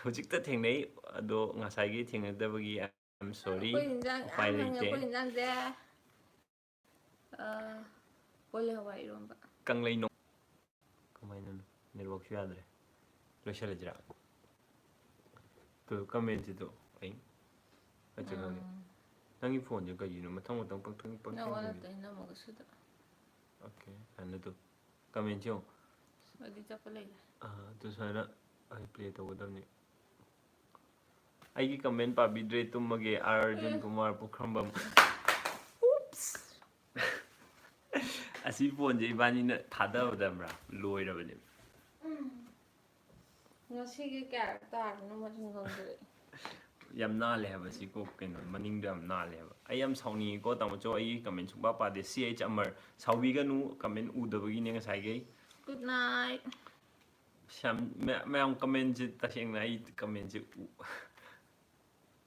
ꯍꯧꯖꯤꯛꯇ ꯊꯦꯡꯅꯩ, ꯑꯗꯣ ꯉꯁꯥꯏꯒꯤ ꯊꯦꯡꯅꯗꯕꯒꯤ I am sorry꯫ ꯑꯩꯈꯣꯏ ꯍꯤꯟꯖꯥꯡ ꯎꯄꯥꯏ ꯑꯍꯥꯟꯕ ꯂꯩꯇꯦ꯫ ꯑꯩꯈꯣꯏ ꯍꯤꯟꯖꯥꯡꯁꯦ ꯑ, ꯀꯣꯜꯂꯤ ꯍꯋꯥꯏ ꯏꯔꯣꯝꯕ꯫ ꯀꯪꯂꯩꯅꯣ꯫ ꯀꯃꯥꯏꯅꯅꯣ? ꯅꯦꯠꯋꯥꯛꯁꯨ ꯌꯥꯗ꯭ꯔꯦ꯫ ꯂꯣꯏꯁꯤꯜꯂꯁꯤꯔꯥ? ꯇꯨ ꯀꯃꯦꯟꯁꯤꯗꯣ ꯑꯩ ꯀꯩꯁꯨ ꯈꯪꯗꯦ꯫ ꯎꯝ꯫ ꯅꯪꯒꯤ ꯐꯣꯟꯁꯦ ꯀꯩꯒꯤꯅꯣ ꯃꯊꯪ ꯃꯊꯪ ꯄꯪꯊꯪ ꯄꯪꯊꯪ ꯅꯪꯉꯣꯟꯗ ꯊꯪꯉꯤꯁꯦ? ꯇꯩꯅꯕꯒꯁꯨꯗ꯫ Okay, ꯐꯔꯦ ꯑꯗꯨ ꯀꯃꯦꯟꯁꯤ ꯌꯦꯡꯉꯣ꯫ ꯑꯗꯨꯗꯤ ꯆꯠꯄ ꯂꯩꯔꯦ꯫ ꯑꯥ, ꯑꯗꯨ ꯁꯨꯃꯥꯏꯅ ꯑꯩ ꯄ꯭ꯂꯦ ꯇꯧꯒꯗꯕꯅꯤ꯫ ꯑꯩꯒꯤ ꯀꯃꯦꯟ ꯄꯥꯕꯤꯗ꯭ꯔꯦ, ꯇꯨꯝꯃꯒꯦ꯫ ꯑꯥꯔ ꯑꯔꯖꯨꯟ ꯀꯨꯃꯥꯔ ꯄꯨꯈ꯭ꯔꯝꯕꯝ꯫ Oops! ꯑꯁꯤ ꯐꯣꯟꯁꯦ ꯏꯕꯥꯅꯤꯅ ꯊꯥꯗꯕꯗ ꯂꯣꯏꯔꯕꯅꯦꯕ꯫ ꯉꯁꯤꯒꯤ ꯀꯌꯥꯔꯛ ꯇꯥꯔꯕꯅꯣ ꯃꯁꯤꯡ ꯈꯪꯗ꯭ꯔꯦ꯫ ꯌꯥꯝ ꯅꯥꯜꯂꯦ ꯍꯥꯏꯕ ꯁꯤ ꯀꯣꯛ ꯀꯩꯅꯣ ꯃꯅꯤꯡꯗꯣ ꯌꯥꯝ ꯅꯥꯜꯂꯦ ꯍꯥꯏꯕ꯫ ꯑꯩ ꯌꯥꯝ ꯁꯥꯎꯅꯤꯡꯉꯤꯀꯣ ꯇꯥꯃꯣꯆꯧ, ꯑꯩꯒꯤ ꯀꯃꯦꯟ ꯁꯨꯡꯄꯥ ꯄꯥꯗꯦ꯫ ꯁꯤ ꯑꯩꯆ ꯑꯃꯔ, ꯁꯥꯎꯕꯤꯒꯅꯨ ꯀꯃꯦꯟ ꯎꯗꯕꯒꯤꯅꯦ ꯉꯁꯥꯏꯈꯩ꯫ Good night꯫ ꯁꯤ ꯌꯥꯝ ꯃꯌꯥꯝ, ꯃꯌꯥꯝ ꯀꯃꯦꯟꯁꯦ ꯇꯁꯦꯡꯅ ꯑꯩ ꯀꯃꯦꯟꯁꯦ ꯎ-,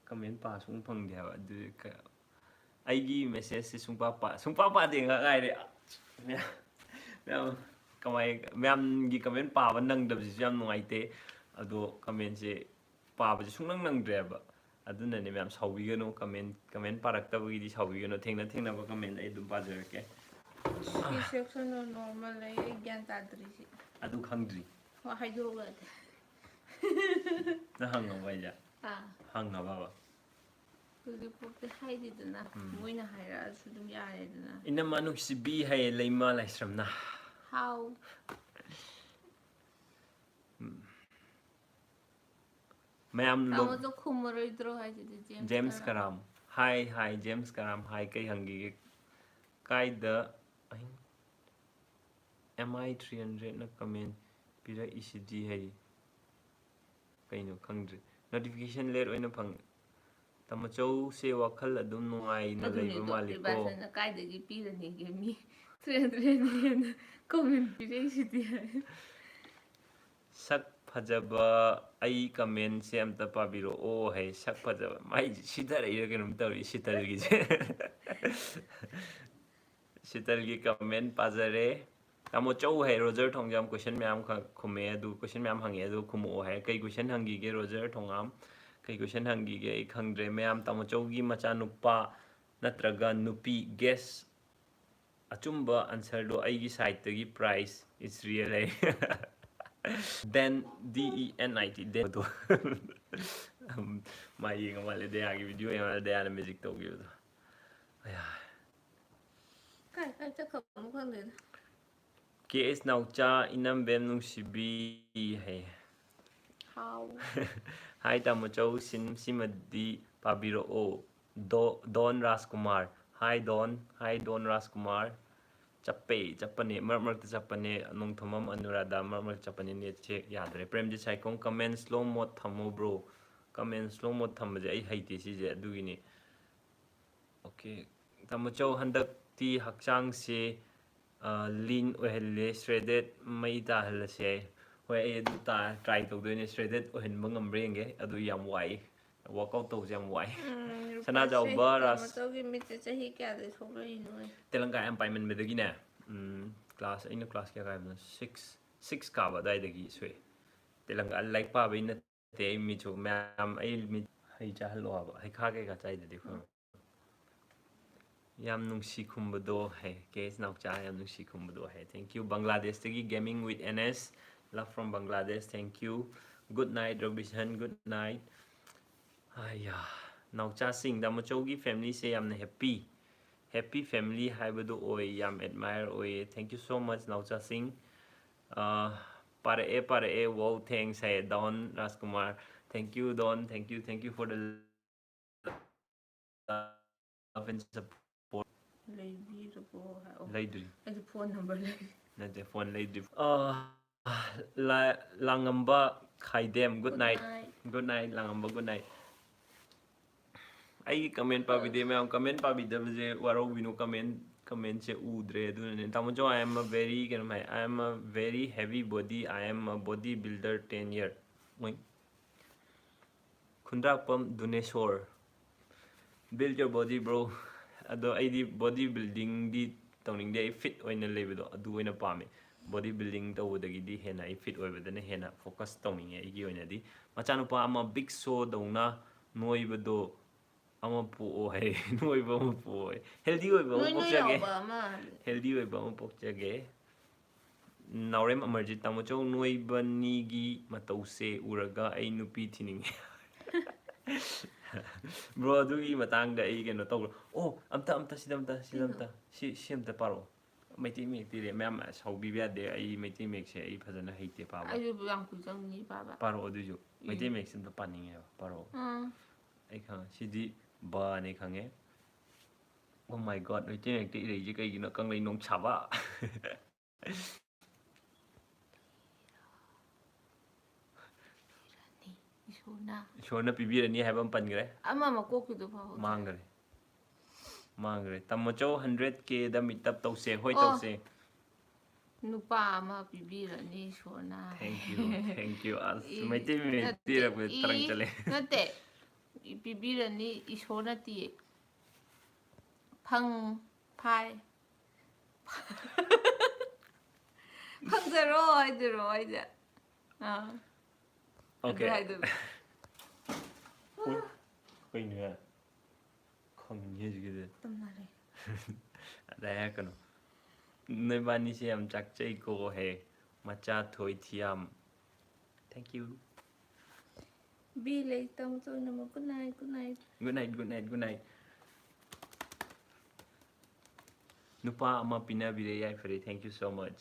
ꯀꯃꯦꯟ ꯄꯥ ꯁꯨꯡ ꯐꯪꯗꯦ ꯍꯥꯏꯕ꯫ ꯑꯗꯨ ꯀ-, ꯑꯩꯒꯤ ꯃꯦꯁꯦꯖꯁꯦ ꯁꯨꯡꯄꯥ ꯄꯥ-, ꯁꯨꯡꯄꯥ ꯄꯥꯗꯦ ꯉꯥꯛ ꯉꯥꯏꯔꯦ꯫ ꯃꯌꯥꯝ, ꯃꯌꯥꯝ ꯀꯃꯥꯏ-, ꯃꯌꯥꯝꯒꯤ ꯀꯃꯦꯟ ꯄꯥꯕ ꯅꯪꯗꯕꯁꯤꯁꯨ ꯌꯥꯝ ꯅꯨꯡꯉꯥꯏꯇꯦ꯫ ꯑꯗꯣ ꯀꯃꯦꯟꯁꯦ ꯄꯥꯕꯁꯦ ꯁꯨꯡꯅꯪ ꯅꯪꯗ꯭ꯔꯦꯕ꯫ ꯑꯗꯨꯅꯅꯦ ꯃꯌꯥꯝ, ꯁꯥꯎꯕꯤꯒꯅꯨ, ꯀꯃꯦꯟ ꯀꯃꯦꯟ ꯄꯥꯔꯛꯇꯕꯒꯤꯗꯤ ꯁꯥꯎꯕꯤꯒꯅꯨ, ꯊꯦꯡꯅ ꯊꯦꯡꯅꯕ ꯀꯃꯦꯟ ꯑꯩ ꯑꯗꯨꯝ ꯄꯥꯖꯔꯛꯀꯦ꯫ ꯁꯤ ꯁꯦꯛꯁꯟꯅ ꯅꯣꯔꯃꯦꯜ ꯂꯩ, ꯑꯩ ꯒ꯭ꯌꯥꯟ ꯇꯥꯗ꯭ꯔꯤꯁꯤ꯫ ꯑꯗꯨ ꯈꯪꯗ꯭ꯔꯤ꯫ ꯍꯣꯏ, ꯍꯥꯏꯗꯣꯔꯛꯑꯣ ꯌꯥꯗꯦ꯫ ꯅꯪ ꯍꯪꯉꯕ ꯑꯩꯁꯦ? ꯑꯥ ꯍꯪꯉꯕꯕ? ꯍꯧꯖꯤꯛꯐꯥꯎꯗꯤ ꯍꯥꯏꯗꯦꯗꯅ, ꯎꯝ꯫ ꯃꯣꯏꯅ ꯍꯥꯏꯔꯛꯑꯁꯨ ꯑꯗꯨꯝ ꯌꯥꯔꯦꯗꯅ꯫ ꯏꯅꯝꯃ ꯅꯨꯡꯁꯤꯕꯤ ꯍꯥꯏꯌꯦ ꯂꯩꯃ ꯂꯥꯏꯁ꯭ꯔꯝꯅ꯫ ꯍꯥꯎ꯫ ꯎꯝ꯫ ꯃꯌꯥꯝ ꯂꯣꯛ- ꯇꯥꯃꯣꯁꯨ ꯈꯨꯝꯃꯔꯣꯏꯗ꯭ꯔꯣ ꯍꯥꯏꯁꯤꯗꯤ, ꯖꯦꯝꯁ ꯖꯦꯝꯁ ꯀꯔꯥꯝ? ꯀꯔꯥꯝ꯫ ꯍꯥꯏ ꯍꯥꯏ ꯖꯦꯝꯁ ꯀꯔꯥꯝ ꯍꯥꯏ꯫ ꯀꯩ ꯍꯪꯈꯤꯒꯦ? ꯀꯥꯏꯗ? ꯑꯍꯤꯡ? ꯑꯦꯝ ꯑꯥꯏ ꯊ꯭ꯔꯤ ꯍꯟꯗ꯭ꯔꯦꯠꯅ ꯀꯃꯦꯟ ꯄꯤꯔꯛꯏꯁꯤꯗꯤ ꯍꯩ꯫ ꯀꯩꯅꯣ ꯈꯪꯗ꯭ꯔꯦ꯫ ꯅꯣꯇꯤꯐꯤꯀꯦꯁꯟ ꯂꯦꯠ ꯑꯣꯏꯅ ꯐꯪꯉꯦ꯫ ꯇꯥꯃꯣꯆꯧꯁꯦ ꯋꯥꯈꯜ ꯑꯗꯨꯝ ꯅꯨꯡꯉꯥꯏꯅ ꯂꯩꯕ ꯑꯗꯨꯅꯤꯗꯣ ꯃꯥꯜꯂꯤꯀꯣ꯫ ꯏꯕꯥꯁꯟꯅ ꯀꯥꯏꯗꯒꯤ ꯄꯤꯔꯅꯤꯒꯦ, ꯃꯤ ꯊ꯭ꯔꯤ ꯍꯟꯗ꯭ꯔꯦꯠꯅ ꯍꯦꯟꯅ ꯀꯃꯦꯟ ꯄꯤꯔꯛꯏꯁꯤꯗꯤ ꯍꯥꯏ꯫ ꯁꯛ ꯐꯖꯕ, ꯑꯩ ꯀꯃꯦꯟꯁꯦ ꯑꯝꯇ ꯄꯥꯕꯤꯔꯛꯑꯣ ꯍꯥꯏ꯫ ꯁꯛ ꯐꯖꯕ, ꯃꯥꯏ ꯁꯤꯊꯔꯛꯏꯔ ꯀꯩꯅꯣꯝ ꯇꯧꯔꯤ ꯁꯤꯇꯜꯒꯤꯁꯦ꯫ ꯁꯤꯇꯜꯒꯤ ꯀꯃꯦꯟ ꯄꯥꯖꯔꯦ꯫ ꯇꯥꯃꯣ ꯆꯧ ꯍꯥꯏ, ꯔꯣꯖꯔ ꯊꯣꯡꯖꯥꯝ ꯀꯣꯏꯁꯟ ꯃꯌꯥꯝ ꯈ-, ꯈꯨꯝꯃꯛꯑꯦ, ꯑꯗꯨ ꯀꯣꯏꯁꯟ ꯃꯌꯥꯝ ꯍꯪꯉꯛꯑꯦ, ꯑꯗꯨ ꯈꯨꯝꯃꯛꯑꯣ ꯍꯥꯏ꯫ ꯀꯩ ꯀꯣꯏꯁꯟ ꯍꯪꯈꯤꯒꯦ ꯔꯣꯖꯔ ꯊꯣꯡꯉꯥꯝ? ꯀꯩ ꯀꯣꯏꯁꯟ ꯍꯪꯈꯤꯒꯦ ꯑꯩ ꯈꯪꯗ꯭ꯔꯦ꯫ ꯃꯌꯥꯝ ꯇꯥꯃꯣ ꯆꯧꯒꯤ ꯃꯆꯥꯅꯨꯄꯥ ꯅꯠꯇ꯭ꯔꯒ ꯅꯨꯄꯤ ꯒꯦꯁ ꯑꯆꯨꯝꯕ ꯑꯟꯁꯔꯗꯣ ꯑꯩꯒꯤ ꯁꯥꯏꯠꯇꯒꯤ prize is real ꯍꯥꯏ꯫ Den, D E N I T, den ꯑꯗꯣ꯫ ꯃꯥ ꯌꯦꯡꯉ ꯃꯥꯜꯂꯦ ꯗꯌꯥꯒꯤ ꯚꯤꯗꯤꯑꯣ ꯌꯦꯡꯉ ꯃꯥꯜꯂꯦ, ꯗꯌꯥꯅ ꯃꯦꯖꯤꯛ ꯇꯧꯈꯤꯕꯗꯣ꯫ ꯑꯌꯥ꯫ ꯀꯥꯏ ꯀꯥꯏ ꯆꯠꯈ꯭ꯔꯕꯅꯣ ꯈꯪꯗꯦꯗ꯫ ꯀꯦ ꯑꯦꯁ ꯅꯥꯎꯆꯥ, ꯏꯅꯝꯕꯦꯝ ꯅꯨꯡꯁꯤꯕꯤ ꯍꯥꯏ꯫ ꯍꯥꯎ꯫ ꯍꯥꯏ ꯇꯥꯃꯣ ꯆꯧ, ꯁꯤꯟ ꯁꯤꯃꯗꯤ ꯄꯥꯕꯤꯔꯛꯑꯣ꯫ ꯗꯣ-, ꯗꯣꯟ ꯔꯥꯖꯀꯨꯃꯥꯔ꯫ ꯍꯥꯏ ꯗꯣꯟ, ꯍꯥꯏ ꯗꯣꯟ ꯔꯥꯖꯀꯨꯃꯥꯔ꯫ ꯆꯞꯄꯦ, ꯆꯞꯄꯅꯦ, ꯃꯔꯛ ꯃꯔꯛꯇ ꯆꯞꯄꯅꯦ꯫ ꯅꯣꯡꯊꯣꯝꯕꯝ ꯑꯅꯨꯔꯥꯙ, ꯃꯔꯛ ꯃꯔꯛꯇ ꯆꯞꯄꯅꯦ ꯅꯦꯠꯁꯦ ꯌꯥꯗ꯭ꯔꯦ꯫ Premjit Saikhom, comment slow mode ꯊꯝꯃꯣ bro꯫ Comment slow mode ꯊꯝꯕꯁꯦ ꯑꯩ ꯍꯩꯇꯦ ꯁꯤꯁꯦ, ꯑꯗꯨꯒꯤꯅꯤ꯫ ꯑꯣꯀꯦ꯫ ꯇꯥꯃꯣ ꯆꯧ, ꯍꯟꯗꯛꯇꯤ ꯍꯛꯆꯥꯡꯁꯦ, ꯑ, lean ꯑꯣꯏꯍꯜꯂꯦ, shredded ꯃꯩ ꯇꯥꯍꯜꯂꯁꯦ꯫ ꯍꯣꯏ, ꯑꯩ ꯑꯗꯨ ꯇꯥ-, try ꯇꯧꯗꯣꯏꯅꯦ꯫ Shredded ꯑꯣꯏꯍꯟꯕ ꯉꯝꯕ꯭ꯔꯥ ꯌꯦꯡꯒꯦ꯫ ꯑꯗꯨ ꯌꯥꯝ ꯋꯥꯏ꯫ Workout ꯇꯧꯕꯁꯦ ꯌꯥꯝ ꯋꯥꯏ꯫ ꯎꯝ, ꯁꯅꯥꯖꯥꯎꯕ ꯔꯨꯄꯥꯁꯦ ꯔꯥꯁ- ꯇꯥꯃꯣꯆꯧꯒꯤ ꯃꯤꯠꯁꯦ ꯆꯍꯤ ꯀꯌꯥꯗꯩ ꯁꯣꯛꯂꯛꯏꯅꯣ? ꯇꯦꯂꯪꯒꯥ ꯌꯥꯝ ꯄꯥꯏꯃꯟꯕꯗꯒꯤꯅꯦ꯫ ꯎꯝ, class, ꯑꯩꯅ class ꯀꯌꯥ ꯀꯥꯏꯕꯅꯣ? Six, six ꯀꯥꯕ ꯑꯗꯨꯋꯥꯏꯗꯒꯤ ꯁꯣꯛꯑꯦ꯫ ꯇꯦꯂꯪꯒꯥ ꯂꯥꯏꯔꯤꯛ ꯄꯥꯕꯩ ꯅꯠꯇꯦ, ꯑꯩ ꯃꯤꯠꯁꯨ ꯃꯌꯥꯝ, ꯑꯩ ꯃꯤꯠ ꯍꯩ ꯆꯥꯍꯜꯂꯣ ꯍꯥꯏꯕ, ꯍꯩꯈꯥ ꯀꯩꯀꯥ ꯆꯥꯏꯗꯗꯤ ꯑꯩꯈꯣꯏ꯫ ꯌꯥꯝ ꯅꯨꯡꯁꯤ ꯈꯨꯝꯕꯗꯣ ꯍꯥꯏ, ꯀꯦ ꯑꯦꯁ ꯅꯥꯎꯆꯥ, ꯌꯥꯝ ꯅꯨꯡꯁꯤ ꯈꯨꯝꯕꯗꯣ ꯍꯥꯏ꯫ Thank you꯫ ꯕꯪꯒ꯭ꯂꯥꯗꯦꯁꯇꯒꯤ Gaming with N S, love from Bangladesh, thank you꯫ Good night Robinson, good night꯫ ꯑꯌꯥ, ꯅꯥꯎꯆꯥꯁꯤꯡ, ꯗꯥꯃꯣꯆꯧꯒꯤ ꯐꯦꯃꯤꯂꯤꯁꯦ ꯌꯥꯝꯅ ꯍꯦꯞꯄꯤ, ꯍꯦꯞꯄꯤ ꯐꯦꯃꯤꯂꯤ ꯍꯥꯏꯕꯗꯨ ꯑꯣꯏ, ꯌꯥꯝ ꯑꯦꯗꯃꯥꯌꯔ ꯑꯣꯏꯌꯦ꯫ Thank you so much ꯅꯥꯎꯆꯥꯁꯤꯡ꯫ Ah, ꯄꯥꯔꯛꯑꯦ, ꯄꯥꯔꯛꯑꯦ꯫ Wow, thanks ꯍꯥꯏꯌꯦ ꯗꯣꯟ ꯔꯥꯖꯀꯨꯃꯥꯔ꯫ Thank you Don, thank you, thank you for the love and support꯫ ꯂꯩꯕꯤꯔꯕꯣ ꯍꯥꯏ꯫ ꯑꯣ, ꯂꯩꯗ꯭ꯔꯤ꯫ ꯑꯩꯗꯤ phone number ꯂꯩ꯫ ꯅꯠꯇꯦ, ꯐꯣꯟ ꯂꯩꯗ꯭ꯔꯤ꯫ ꯑꯥ, ꯂꯥ-, ꯂꯥꯡꯉꯝꯕ ꯈꯥꯏꯗꯦꯝ, good night꯫ Good night, ꯂꯥꯡꯉꯝꯕ, good night꯫ ꯑꯩꯒꯤ ꯀꯃꯦꯟ ꯄꯥꯕꯤꯗꯦ ꯃꯌꯥꯝ, ꯀꯃꯦꯟ ꯄꯥꯕꯤꯗꯕꯁꯦ ꯋꯥꯔꯧꯕꯤꯅꯨ, ꯀꯃꯦꯟ, ꯀꯃꯦꯟꯁꯦ ꯎꯗ꯭ꯔꯦ꯫ ꯑꯗꯨꯅꯅꯦ ꯇꯥꯃꯣꯆꯧ, I am a very, ꯀꯩꯅꯣꯝ ꯍꯥꯏ, I am a very heavy body, I am a body builder ten year꯫ ꯃꯣꯏ ꯈꯨꯟꯗ꯭ꯔꯥꯛꯄꯝ ꯗꯨꯅꯦꯁꯣꯔ, build your body bro꯫ ꯑꯗꯣ ꯑꯩꯗꯤ ꯕꯣꯗꯤ ꯕꯤꯜꯗꯤꯡꯗꯤ ꯇꯧꯅꯤꯡꯗꯦ, ꯑꯩ ꯐꯤꯠ ꯑꯣꯏꯅ ꯂꯩꯕꯗꯣ ꯑꯗꯨ ꯑꯣꯏꯅ ꯄꯥꯝꯃꯦ꯫ ꯕꯣꯗꯤ ꯕꯤꯜꯗꯤꯡ ꯇꯧꯕꯗꯒꯤꯗꯤ ꯍꯦꯟꯅ ꯑꯩ ꯐꯤꯠ ꯑꯣꯏꯕꯗꯅ ꯍꯦꯟꯅ ꯐꯣꯀꯁ ꯇꯧꯅꯤꯡꯉꯦ ꯑꯩꯒꯤ ꯑꯣꯏꯅꯗꯤ꯫ ꯃꯆꯥꯅꯨꯄꯥ ꯑꯃ ꯕꯤꯛ ꯁꯣꯗꯧꯅ ꯅꯣꯏꯕꯗꯣ ꯑꯃ ꯄꯣꯛꯑꯣ ꯍꯥꯏ꯫ ꯅꯣꯏꯕ ꯑꯃ ꯄꯣꯛꯑꯣ ꯍꯥꯏ꯫ ꯍꯦꯜꯗꯤ ꯑꯣꯏꯕ ꯑꯃ ꯅꯣꯏ ꯅꯣꯏ ꯄꯣꯛꯆꯒꯦ꯫ ꯂꯥꯎꯕ ꯑꯃ꯫ ꯍꯦꯜꯗꯤ ꯑꯣꯏꯕ ꯑꯃ ꯄꯣꯛꯆꯒꯦ꯫ ꯅꯥꯎꯔꯦꯝ ꯑꯃꯔꯖꯤꯠ, ꯇꯥꯃꯣꯆꯧ, ꯅꯣꯏꯕꯅꯤꯒꯤ ꯃꯇꯧꯁꯦ ꯎꯔꯒ ꯑꯩ ꯅꯨꯄꯤ ꯊꯤꯅꯤꯡꯉꯦ꯫ ꯕ꯭ꯔꯣ, ꯑꯗꯨꯒꯤ ꯃꯇꯥꯡꯗ ꯑꯩ ꯀꯩꯅꯣ ꯇꯧꯕ꯭ꯔꯣ? ꯑꯣ, ꯑꯝꯇ, ꯑꯝꯇ, ꯁꯤꯗ ꯑꯝꯇ, ꯁꯤꯗ ꯀꯩꯅꯣ? ꯑꯝꯇ, ꯁꯤ, ꯁꯤ ꯑꯝꯇ ꯄꯥꯔꯛꯑꯣ꯫ ꯃꯩꯇꯩ ꯃꯌꯦꯛ ꯄꯤꯔꯦ ꯃꯌꯥꯝ, ꯁꯥꯎꯕꯤꯕ ꯌꯥꯗꯦ꯫ ꯑꯩ ꯃꯩꯇꯩ ꯃꯌꯦꯛꯁꯦ ꯑꯩ ꯐꯖꯅ ꯍꯩꯇꯦ ꯄꯥꯕ꯫ ꯑꯩꯁꯨ ꯌꯥꯝ ꯀꯨꯏ ꯆꯪꯅꯤ ꯄꯥꯕ꯫ ꯄꯥꯔꯛꯑꯣ ꯑꯗꯨꯏꯁꯨ꯫ ꯃꯩꯇꯩ ꯎꯝ꯫ ꯃꯌꯦꯛꯁꯦ ꯑꯝꯇ ꯄꯥꯅꯤꯡꯉꯦꯕ꯫ ꯄꯥꯔꯛꯑꯣ꯫ ꯎꯝ꯫ ꯑꯩ ꯈꯪꯉꯦ꯫ ꯁꯤꯗꯤ ꯕꯥꯅꯦ ꯈꯪꯉꯦ꯫ Oh my God, ꯃꯩꯇꯩ ꯃꯌꯦꯛꯇ ꯏꯔꯛꯏꯁꯦ ꯀꯩꯒꯤꯅꯣ? ꯀꯪꯂꯩ ꯅꯣꯡꯁꯥꯕ꯫ ꯏꯁꯣꯔꯅ꯫ ꯏꯁꯣꯔꯅ ꯄꯤꯕꯤꯔꯅꯤ ꯍꯥꯏꯕ ꯑꯃ ꯄꯟꯈ꯭ꯔꯦ꯫ ꯑꯃ ꯃꯀꯣꯛꯀꯤꯗꯣ ꯐꯥꯎ꯫ ꯃꯥꯡꯈ꯭ꯔꯦ꯫ ꯃꯥꯡꯈ꯭ꯔꯦ꯫ ꯇꯥꯃꯣꯆꯧ, hundred K ꯗ meet up ꯇꯧꯁꯦ꯫ ꯍꯣꯏ, ꯑꯣ꯫ ꯇꯧꯁꯦ꯫ ꯅꯨꯄꯥ ꯑꯃ ꯄꯤꯕꯤꯔꯅꯤ ꯏꯁꯣꯔꯅ꯫ Thank you, thank you꯫ ꯑꯁ, ꯏ, ꯃꯩꯇꯩ ꯃꯌꯦꯛ ꯅꯠꯇꯦ, ꯄꯤꯔꯛꯄꯗ ꯇꯔꯪ ꯏ, ꯆꯠꯂꯦ꯫ ꯅꯠꯇꯦ꯫ ꯏ, ꯄꯤꯕꯤꯔꯅꯤ ꯏꯁꯣꯔ ꯅꯠꯇꯤꯌꯦ꯫ ꯐꯪ, ꯐꯥꯏ꯫ ꯐꯪꯖꯔꯣ ꯍꯥꯏꯗꯣꯏꯔꯣ ꯍꯥꯏꯁꯦ? ꯑꯥ꯫ Okay꯫ ꯑꯗꯨ ꯍꯥꯏꯗꯣꯏꯕ꯫ ꯀꯩꯅꯣ ꯍꯥꯏ? ꯈꯪꯉꯦ ꯍꯧꯖꯤꯛꯀꯤꯗꯤ꯫ ꯇꯝꯅꯔꯦ꯫ ꯑꯗꯥ ꯍꯥꯏꯔꯛꯀꯅꯨ꯫ ꯅꯣꯏꯕꯥꯅꯤꯁꯦ ꯌꯥꯝ ꯆꯥꯛꯆꯩꯀꯣ ꯍꯦ꯫ ꯃꯆꯥ ꯊꯣꯏ ꯊꯤꯌꯥꯝ꯫ Thank you꯫ ꯕꯤ ꯂꯩ ꯇꯥꯃꯣ ꯆꯧꯅꯃꯛ good night, good night꯫ Good night, good night, good night꯫ ꯅꯨꯄꯥ ꯑꯃ ꯄꯤꯅꯕꯤꯔꯦ ꯌꯥꯏꯐꯔꯦ, thank you so much꯫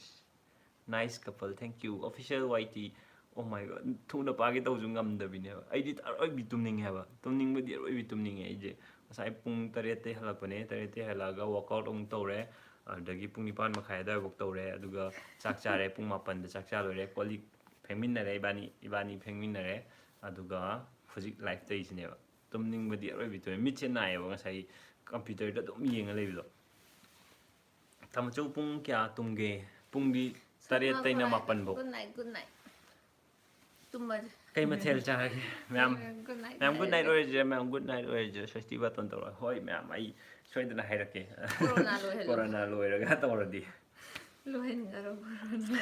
Nice couple, thank you꯫ Official Y T, oh my God, ꯊꯨꯅ ꯄꯥꯒꯦ ꯇꯧꯁꯨ ꯉꯝꯗꯕꯤꯅꯦꯕ꯫ ꯑꯩꯗꯤ ꯑꯔꯣꯏꯕꯤ ꯇꯨꯝꯅꯤꯡꯉꯦ ꯍꯥꯏꯕ꯫ ꯇꯨꯝꯅꯤꯡꯕꯗꯤ ꯑꯔꯣꯏꯕꯤ ꯇꯨꯝꯅꯤꯡꯉꯦ ꯑꯩꯁꯦ꯫ ꯉꯁꯥꯏ ꯄꯨꯡ ꯇꯔꯦꯠꯇꯩ ꯍꯜꯂꯛꯄꯅꯦ, ꯇꯔꯦꯠꯇꯩ ꯍꯜꯂꯛꯑꯒ workout ꯑꯃꯨꯛ ꯇꯧꯔꯦ, ꯑꯗꯨꯗꯒꯤ ꯄꯨꯡ ꯅꯤꯄꯥꯟ ꯃꯈꯥꯏ ꯑꯗꯨꯋꯥꯏꯐꯥꯎ ꯇꯧꯔꯦ, ꯑꯗꯨꯒ ꯆꯥꯛ ꯆꯥꯔꯦ, ꯄꯨꯡ ꯃꯥꯄꯟꯗ ꯆꯥꯛ ꯆꯥ ꯂꯣꯏꯔꯦ, ꯀꯣꯜ ꯂꯤꯛ ꯐꯦꯡꯃꯤꯟꯅꯔꯦ ꯏꯕꯥꯅꯤ, ꯏꯕꯥꯅꯤ ꯐꯦꯡꯃꯤꯟꯅꯔꯦ, ꯑꯗꯨꯒ ꯍꯧꯖꯤꯛ live ꯇꯧꯔꯤꯁꯤꯅꯦꯕ꯫ ꯇꯨꯝꯅꯤꯡꯕꯗꯤ ꯑꯔꯣꯏꯕꯤ ꯇꯨꯝꯃꯦ, ꯃꯤꯠꯁꯦ ꯅꯥꯏꯌꯦꯕ ꯉꯁꯥꯏ computer ꯗ ꯑꯗꯨꯝ ꯌꯦꯡꯉ ꯂꯩꯕꯗꯣ꯫ ꯇꯥꯃꯣꯆꯧ ꯄꯨꯡ ꯀꯌꯥ ꯇꯨꯝꯒꯦ? ꯄꯨꯡꯗꯤ ꯇꯔꯦꯠꯇꯩꯅ ꯃꯥꯄꯟꯐꯧ꯫ Good night, good night꯫ ꯇꯨꯝꯃꯁꯦ꯫ ꯀꯩ ꯃꯊꯦꯜ ꯆꯥꯔꯒꯦ ꯃꯌꯥꯝ? Good night ꯃꯌꯥꯝ good night ꯍꯥꯏꯔꯒꯦ꯫ ꯑꯣꯏꯔꯁꯦ, ꯃꯌꯥꯝ good night ꯑꯣꯏꯔꯁꯦ, ꯁ꯭ꯋꯁꯇꯤ ꯕꯇꯟ ꯇꯧꯔꯒ꯫ ꯍꯣꯏ ꯃꯌꯥꯝ, ꯑꯩ ꯁꯣꯏꯗꯅ ꯍꯥꯏꯔꯛꯀꯦ꯫ Corona ꯂꯣꯏꯍꯜꯂꯣ꯫ Corona ꯂꯣꯏꯔꯒ ꯇꯧꯔꯗꯤ꯫ ꯂꯣꯏꯍꯟꯈ꯭ꯔꯣ corona꯫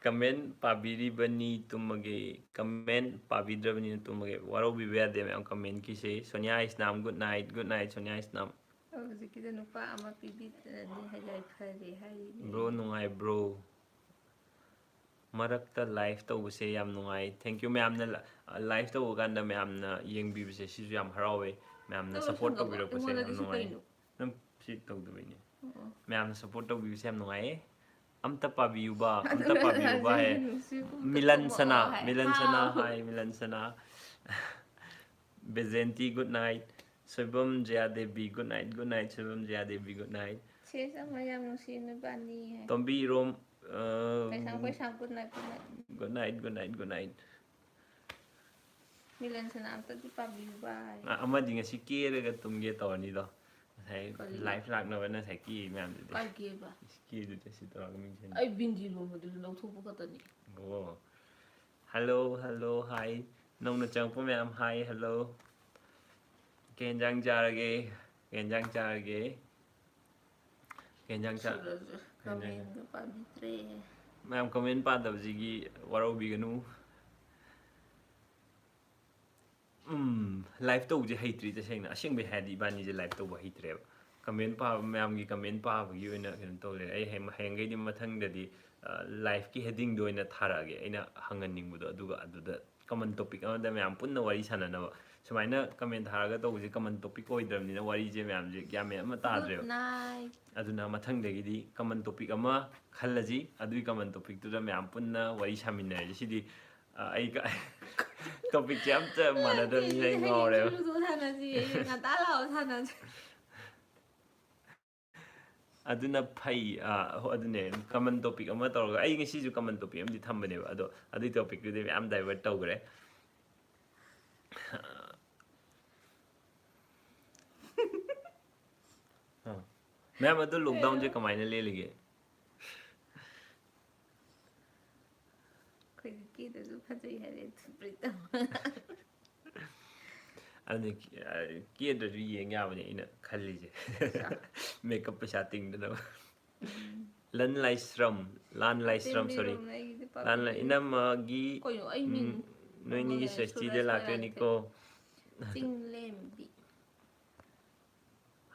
Comment ꯄꯥꯕꯤꯔꯤꯕꯅꯤ ꯇꯨꯝꯃꯒꯦ꯫ Comment ꯄꯥꯕꯤꯗ꯭ꯔꯕꯅꯤꯅ ꯇꯨꯝꯃꯒꯦ꯫ ꯋꯥꯔꯧꯕꯤꯕ ꯌꯥꯗꯦ ꯃꯌꯥꯝ comment ꯀꯤꯁꯦ꯫ Sonia ꯏꯁꯅꯥꯝ good night, good night Sonia ꯏꯁꯅꯥꯝ꯫ ꯍꯧꯖꯤꯛꯀꯤꯗ ꯅꯨꯄꯥ ꯑꯃ ꯄꯤꯕꯤꯗꯅꯤ ꯍꯥꯏ, ꯌꯥꯏꯐꯔꯦ ꯍꯥꯏꯔꯤꯅꯦ꯫ Bro ꯅꯨꯡꯉꯥꯏꯕ꯭ꯔꯣ? ꯃꯔꯛꯇ live ꯇꯧꯕꯁꯦ ꯌꯥꯝ ꯅꯨꯡꯉꯥꯏ꯫ Thank you ꯃꯌꯥꯝꯅ ꯂ-, live ꯇꯧꯕ ꯀꯥꯟꯗ ꯃꯌꯥꯝꯅ ꯌꯦꯡꯕꯤꯕꯁꯦ ꯁꯤꯁꯨ ꯌꯥꯝ ꯍꯔꯥꯎꯋꯦ꯫ ꯃꯌꯥꯝꯅ ꯅꯪ support ꯂꯣꯏꯁꯟꯈ꯭ꯔꯕꯣ? ꯇꯧꯕꯤꯔꯛꯄꯁꯦ ꯌꯥꯝ ꯑꯩꯉꯣꯟꯗꯗꯤ ꯁꯤ ꯅꯨꯡꯉꯥꯏ꯫ ꯀꯩꯅꯣ? ꯅꯪ ꯁꯤ ꯇꯧꯗꯕꯩꯅꯦ꯫ ꯑꯣ꯫ ꯃꯌꯥꯝꯅ support ꯇꯧꯕꯤꯕꯁꯦ ꯌꯥꯝ ꯅꯨꯡꯉꯥꯏꯌꯦ꯫ ꯑꯝꯇ ꯄꯥꯕꯤꯌꯨꯕ, ꯑꯝꯇ ꯄꯥꯕꯤꯌꯨꯕ ꯍꯥꯏ꯫ ꯅꯨꯡꯁꯤ ꯄꯨꯡ ꯃꯤꯂꯟ ꯇꯨꯝꯃꯣ ꯁꯅꯥ, ꯍꯥꯏ꯫ ꯃꯤꯂꯟ ꯁꯅꯥ ꯍꯥꯎ꯫ ꯍꯥꯏ, ꯃꯤꯂꯟ ꯁꯅꯥ꯫ ꯕꯦꯖꯦꯟꯇꯤ good night꯫ Soibam ꯖꯌꯥꯗꯦꯕꯤ good night, good night Soibam ꯖꯌꯥꯗꯦꯕꯤ good night꯫ ꯁꯦꯁ ꯑꯃ ꯌꯥꯝ ꯅꯨꯡꯁꯤ ꯅꯣꯏꯕꯥꯅꯤ ꯍꯥꯏ꯫ ꯇꯣꯝꯕꯤ ꯏꯔꯣꯝ, ꯑ, ꯀꯩꯁꯥꯝ ꯀꯩꯁꯥꯝ good night, good night꯫ Good night, good night, good night꯫ Milan ꯁꯅꯥ ꯑꯝꯇꯗꯤ ꯄꯥꯕꯤꯌꯨ ꯚꯥꯏ꯫ ꯑ-, ꯑꯃꯗꯤ ꯉꯁꯤ ꯀꯦꯔꯒ ꯇꯨꯝꯒꯦ ꯇꯧꯔꯅꯤꯗꯣ꯫ ꯉꯁꯥꯏ ꯀꯔꯤ? Live ꯂꯥꯛꯅꯕ ꯉꯁꯥꯏ ꯀꯦ ꯃꯌꯥꯝꯗꯨꯗꯤ꯫ ꯀꯥꯏ ꯀꯦꯕ? ꯀꯦꯗꯨꯗꯤ ꯁꯤ ꯇꯧꯔꯒ ꯃꯤꯡꯁꯦꯜ꯫ ꯑꯩ ꯕꯤꯟꯗꯤ ꯂꯣꯟꯕꯗꯨꯁꯨ ꯂꯧꯊꯣꯛꯄ ꯈꯛꯇꯅꯤ꯫ ꯑꯣ꯫ Hello, hello, hi꯫ ꯅꯧꯅ ꯆꯪꯉꯛꯄ ꯃꯌꯥꯝ hi, hello꯫ ꯀꯩ ꯌꯦꯟꯖꯥꯡ ꯆꯥꯔꯒꯦ? ꯀꯩ ꯌꯦꯟꯖꯥꯡ ꯆꯥꯔꯒꯦ? ꯀꯩ ꯌꯦꯟꯖꯥꯡ ꯆꯥ-, ꯁꯤꯗꯁꯨ ꯀꯩ ꯌꯦꯟꯖꯥꯡ ꯆꯥ-, comment ꯒ ꯄꯥꯕꯤꯗ꯭ꯔꯦ꯫ ꯃꯌꯥꯝ comment ꯄꯥꯗꯕꯁꯤꯒꯤ ꯋꯥꯔꯧꯕꯤꯒꯅꯨ꯫ ꯎꯝ, ꯂꯥꯏꯚ ꯇꯧꯕꯁꯦ ꯍꯩꯇ꯭ꯔꯤ ꯇꯁꯦꯡꯅ꯫ ꯑꯁꯦꯡꯕꯩ ꯍꯥꯏꯔꯗꯤ ꯏꯕꯥꯅꯤꯁꯦ ꯂꯥꯏꯚ ꯇꯧꯕ ꯍꯩꯇ꯭ꯔꯦꯕ꯫ ꯀꯃꯦꯟ ꯄꯥꯕ, ꯃꯌꯥꯝꯒꯤ ꯀꯃꯦꯟ ꯄꯥꯕꯒꯤ ꯑꯣꯏꯅ ꯀꯩꯅꯣ ꯇꯧ ꯂꯩꯔꯦ꯫ ꯑꯩ ꯍꯌꯦꯡ, ꯍꯌꯦꯡꯈꯩꯗꯤ ꯃꯊꯪꯗꯗꯤ, ꯑ, ꯂꯥꯏꯚꯀꯤ ꯍꯦꯗꯤꯡꯗꯣ ꯑꯣꯏꯅ ꯊꯥꯔꯛꯑꯒꯦ, ꯑꯩꯅ ꯍꯪꯍꯟꯅꯤꯡꯕꯗꯣ꯫ ꯑꯗꯨꯒ ꯑꯗꯨꯗ ꯀꯃꯟ ꯇꯣꯄꯤꯛ ꯑꯃꯗ ꯃꯌꯥꯝ ꯄꯨꯟꯅ ꯋꯥꯔꯤ ꯁꯥꯟꯅꯅꯕ꯫ ꯁꯨꯃꯥꯏꯅ ꯀꯃꯦꯟ ꯊꯥꯔꯒ ꯇꯧꯕꯁꯦ ꯀꯃꯟ ꯇꯣꯄꯤꯛ ꯑꯣꯏꯗ꯭ꯔꯕꯅꯤꯅ ꯋꯥꯔꯤꯁꯦ ꯃꯌꯥꯝꯁꯦ ꯒ꯭ꯌꯥꯟ ꯃꯦꯟ ꯑꯃ ꯇꯥꯗ꯭ꯔꯦꯕ꯫ Good night. ꯑꯗꯨꯅ ꯃꯊꯪꯗꯒꯤꯗꯤ ꯀꯃꯟ ꯇꯣꯄꯤꯛ ꯑꯃ ꯈꯜꯂꯁꯤ꯫ ꯑꯗꯨꯒꯤ ꯀꯃꯟ ꯇꯣꯄꯤꯛꯇꯨꯗ ꯃꯌꯥꯝ ꯄꯨꯟꯅ ꯋꯥꯔꯤ ꯁꯥꯃꯤꯟꯅꯔꯁꯤ꯫ ꯁꯤꯗꯤ, ꯑ, ꯑꯩ ꯀ-, ꯇꯣꯄꯤꯛꯁꯦ ꯑꯝꯇ ꯃꯥꯟꯅꯗꯕꯅꯤꯅ ꯑꯩ ꯉꯥꯎꯔꯦꯕ꯫ ꯂꯨꯗꯣ ꯁꯥꯟꯅꯁꯤ꯫ ꯉꯟꯇꯥ ꯂꯥꯛꯑꯣ ꯁꯥꯟꯅꯁꯤ꯫ ꯑꯗꯨꯅ ꯐꯩ꯫ ꯑ, ꯍꯣ, ꯑꯗꯨꯅꯦ, ꯀꯃꯟ ꯇꯣꯄꯤꯛ ꯑꯃ ꯇꯧꯔꯒ, ꯑꯩ ꯉꯁꯤꯁꯨ ꯀꯃꯟ ꯇꯣꯄꯤꯛ ꯑꯃꯗꯤ ꯊꯝꯕꯅꯦꯕ, ꯑꯗꯣ ꯑꯗꯨꯏ ꯇꯣꯄꯤꯛꯇꯨꯗꯤ ꯃꯌꯥꯝ ꯗꯥꯏꯚꯔꯠ ꯇꯧꯈ꯭ꯔꯦ꯫ ꯑ, ꯃꯌꯥꯝ, ꯑꯗꯨ ꯂꯣꯛꯗꯥꯎꯟꯁꯦ ꯀꯃꯥꯏꯅ ꯂꯦꯜꯂꯤꯒꯦ? ꯑꯩꯈꯣꯏꯗꯤ ꯀꯦꯗꯁꯨ ꯐꯖꯩ ꯍꯥꯏꯔꯦ, ꯐꯨꯔꯤꯠ ꯑꯃ꯫ ꯑꯗꯨꯅ ꯀꯦ-, ꯑ, ꯀꯦꯗ꯭ꯔꯁꯨ ꯌꯦꯡ ꯌꯥꯕꯅꯦ ꯑꯩꯅ ꯈꯜꯂꯤꯁꯦ꯫ ꯃꯦꯀꯞ ꯄꯩꯁꯥ ꯇꯤꯡꯗꯅꯕ꯫ ꯂꯟ ꯂꯥꯏꯁ꯭ꯔꯝ, ꯂꯥꯟ ꯂꯥꯏꯁ꯭ꯔꯝ, sorry꯫ ꯇꯤꯡꯕꯤꯔꯝꯃꯦ ꯑꯩꯒꯤꯗꯤ ꯄꯥꯛ ꯂꯥꯟ ꯂꯥꯏ-, ꯇꯤꯡ-, ꯏꯅꯝꯃꯒꯤ, ꯀꯩꯅꯣ ꯑꯩ ꯃꯤꯡ ꯎꯝ, ꯅꯣꯏꯅꯤꯒꯤ ꯃꯉꯣꯟꯗ ꯁ꯭ꯔꯦꯁꯇꯤꯗ ꯁꯨꯔ ꯂꯥꯛꯇꯣꯏꯅꯤꯀꯣ꯫ ꯆꯤꯡꯂꯦꯝꯕꯤ꯫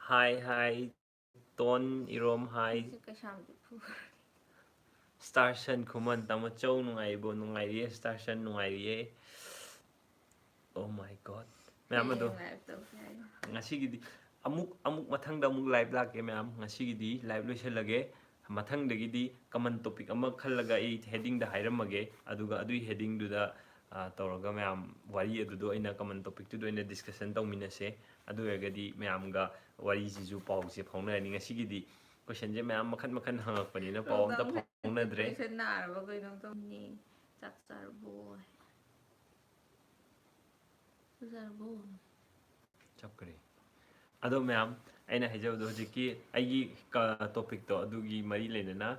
ꯍꯥꯏ, ꯍꯥꯏ, ꯇꯣꯟ ꯏꯔꯣꯝ ꯍꯥꯏ꯫ ꯑꯩꯁꯦ ꯀꯩꯁꯥꯝꯗꯤ ꯐꯨ-, ꯁ꯭ꯇꯥꯔꯁꯟ ꯈꯨꯃꯟ, ꯇꯥꯃꯣꯆꯧ ꯅꯨꯡꯉꯥꯏꯔꯤꯕꯣ? ꯅꯨꯡꯉꯥꯏꯔꯤꯌꯦ, ꯁ꯭ꯇꯥꯔꯁꯟ ꯅꯨꯡꯉꯥꯏꯔꯤꯌꯦ꯫ Oh my God꯫ ꯃꯌꯥꯝ ꯑꯗꯣ ꯍꯌꯦꯡ live ꯇꯧꯁꯦ ꯍꯥꯏꯅꯤ꯫ ꯉꯁꯤꯒꯤꯗꯤ ꯑꯃꯨꯛ, ꯑꯃꯨꯛ ꯃꯊꯪꯗ ꯑꯃꯨꯛ live ꯂꯥꯛꯀꯦ ꯃꯌꯥꯝ꯫ ꯉꯁꯤꯒꯤꯗꯤ live ꯂꯣꯏꯁꯤꯜꯂꯒꯦ꯫ ꯃꯊꯪꯗꯒꯤꯗꯤ common topic ꯑꯃ ꯈꯜꯂꯒ ꯑꯩ headingꯗ ꯍꯥꯏꯔꯝꯃꯒꯦ꯫ ꯑꯗꯨꯒ ꯑꯗꯨꯒꯤ headingꯗꯨꯗ, ꯑ, ꯇꯧꯔꯒ ꯃꯌꯥꯝ ꯋꯥꯔꯤ ꯑꯗꯨꯗ ꯑꯣꯏꯅ, common topicꯇꯨꯗ ꯑꯣꯏꯅ discussion ꯇꯧꯃꯤꯟꯅꯁꯦ꯫ ꯑꯗꯨ ꯑꯣꯏꯔꯒꯗꯤ ꯃꯌꯥꯝꯒ ꯋꯥꯔꯤꯁꯤꯁꯨ, ꯄꯥꯎꯁꯦ ꯐꯥꯎꯅꯔꯅꯤ꯫ ꯉꯁꯤꯒꯤꯗꯤ questionꯁꯦ ꯃꯌꯥꯝ ꯃꯈꯟ ꯃꯈꯟ ꯍꯪꯉꯛꯄꯅꯤꯅ ꯄꯥꯎ ꯑꯝꯇ ꯐꯥꯎꯅꯗ꯭ꯔꯦ꯫ Question ꯅꯥꯔꯕ ꯀꯩꯅꯣꯝ ꯇꯧꯅꯤ꯫ ꯆꯥꯛ ꯆꯥꯔꯕꯣ? ꯆꯥꯛ ꯆꯥꯔꯕꯣ? ꯆꯞꯈ꯭ꯔꯦ꯫ ꯑꯗꯣ ꯃꯌꯥꯝ, ꯑꯩꯅ ꯍꯥꯏꯖꯕꯗꯣ ꯍꯧꯖꯤꯛꯀꯤ ꯑꯩꯒꯤ ꯀ-, topicꯇꯣ ꯑꯗꯨꯒꯤ ꯃꯔꯤ ꯂꯩꯅꯅ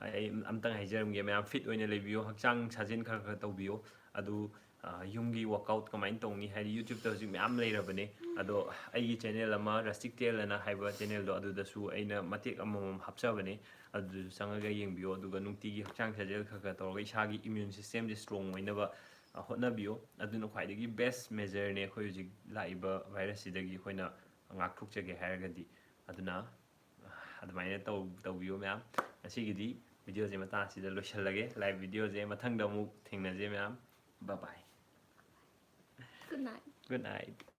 ꯑꯩ ꯑꯝꯇꯪ ꯍꯥꯏꯖꯔꯝꯒꯦ ꯃꯌꯥꯝ꯫ Fit ꯑꯣꯏꯅ ꯂꯩꯕꯤꯌꯣ, ꯍꯛꯆꯥꯡ ꯁꯥꯖꯦꯜ ꯈꯔ ꯈꯔ ꯇꯧꯕꯤꯌꯣ꯫ ꯑꯗꯨ, ꯑ, ꯌꯨꯝꯒꯤ workout ꯀꯃꯥꯏꯅ ꯇꯧꯅꯤ ꯍꯥꯏꯗꯤ YouTubeꯇ ꯍꯧꯖꯤꯛ ꯃꯌꯥꯝ ꯂꯩꯔꯕꯅꯦ꯫ ꯑꯗꯣ ꯑꯩꯒꯤ channel ꯑꯃ Rustic Tale ꯑꯅ ꯍꯥꯏꯕ channelꯗꯣ ꯑꯗꯨꯗꯁꯨ ꯑꯩꯅ ꯃꯇꯦꯛ ꯑꯃꯃꯝ ꯍꯥꯞꯆꯕꯅꯦ꯫ ꯑꯗꯨꯗꯁꯨ ꯆꯪꯉꯒ ꯌꯦꯡꯕꯤꯌꯣ꯫ ꯑꯗꯨꯒ ꯅꯨꯡꯇꯤꯒꯤ ꯍꯛꯆꯥꯡ ꯁꯥꯖꯦꯜ ꯈꯔ ꯈꯔ ꯇꯧꯔꯒ ꯏꯁꯥꯒꯤ immune systemꯁꯦ strong ꯑꯣꯏꯅꯕ ꯍꯣꯠꯅꯕꯤꯌꯨ꯫ ꯑꯗꯨꯅ ꯈ꯭ꯋꯥꯏꯗꯒꯤ best measureꯅꯦ ꯑꯩꯈꯣꯏ ꯍꯧꯖꯤꯛ ꯂꯥꯛꯏꯕ virusꯁꯤꯗꯒꯤ ꯑꯩꯈꯣꯏꯅ ꯉꯥꯛꯊꯣꯛꯆꯒꯦ ꯍꯥꯏꯔꯒꯗꯤ꯫ ꯑꯗꯨꯅ ꯑꯗꯨꯃꯥꯏꯅ ꯇꯧ ꯇꯧꯕꯤꯌꯨ ꯃꯌꯥꯝ꯫ ꯉꯁꯤꯒꯤꯗꯤ videoꯁꯦ ꯃꯇꯥꯡ ꯑꯁꯤꯗ ꯂꯣꯏꯁꯤꯜꯂꯒꯦ꯫ Live videoꯁꯦ ꯃꯊꯪꯗ ꯑꯃꯨꯛ ꯊꯦꯡꯅꯖꯦ ꯃꯌꯥꯝ꯫ Bye bye꯫ Good night. Good night꯫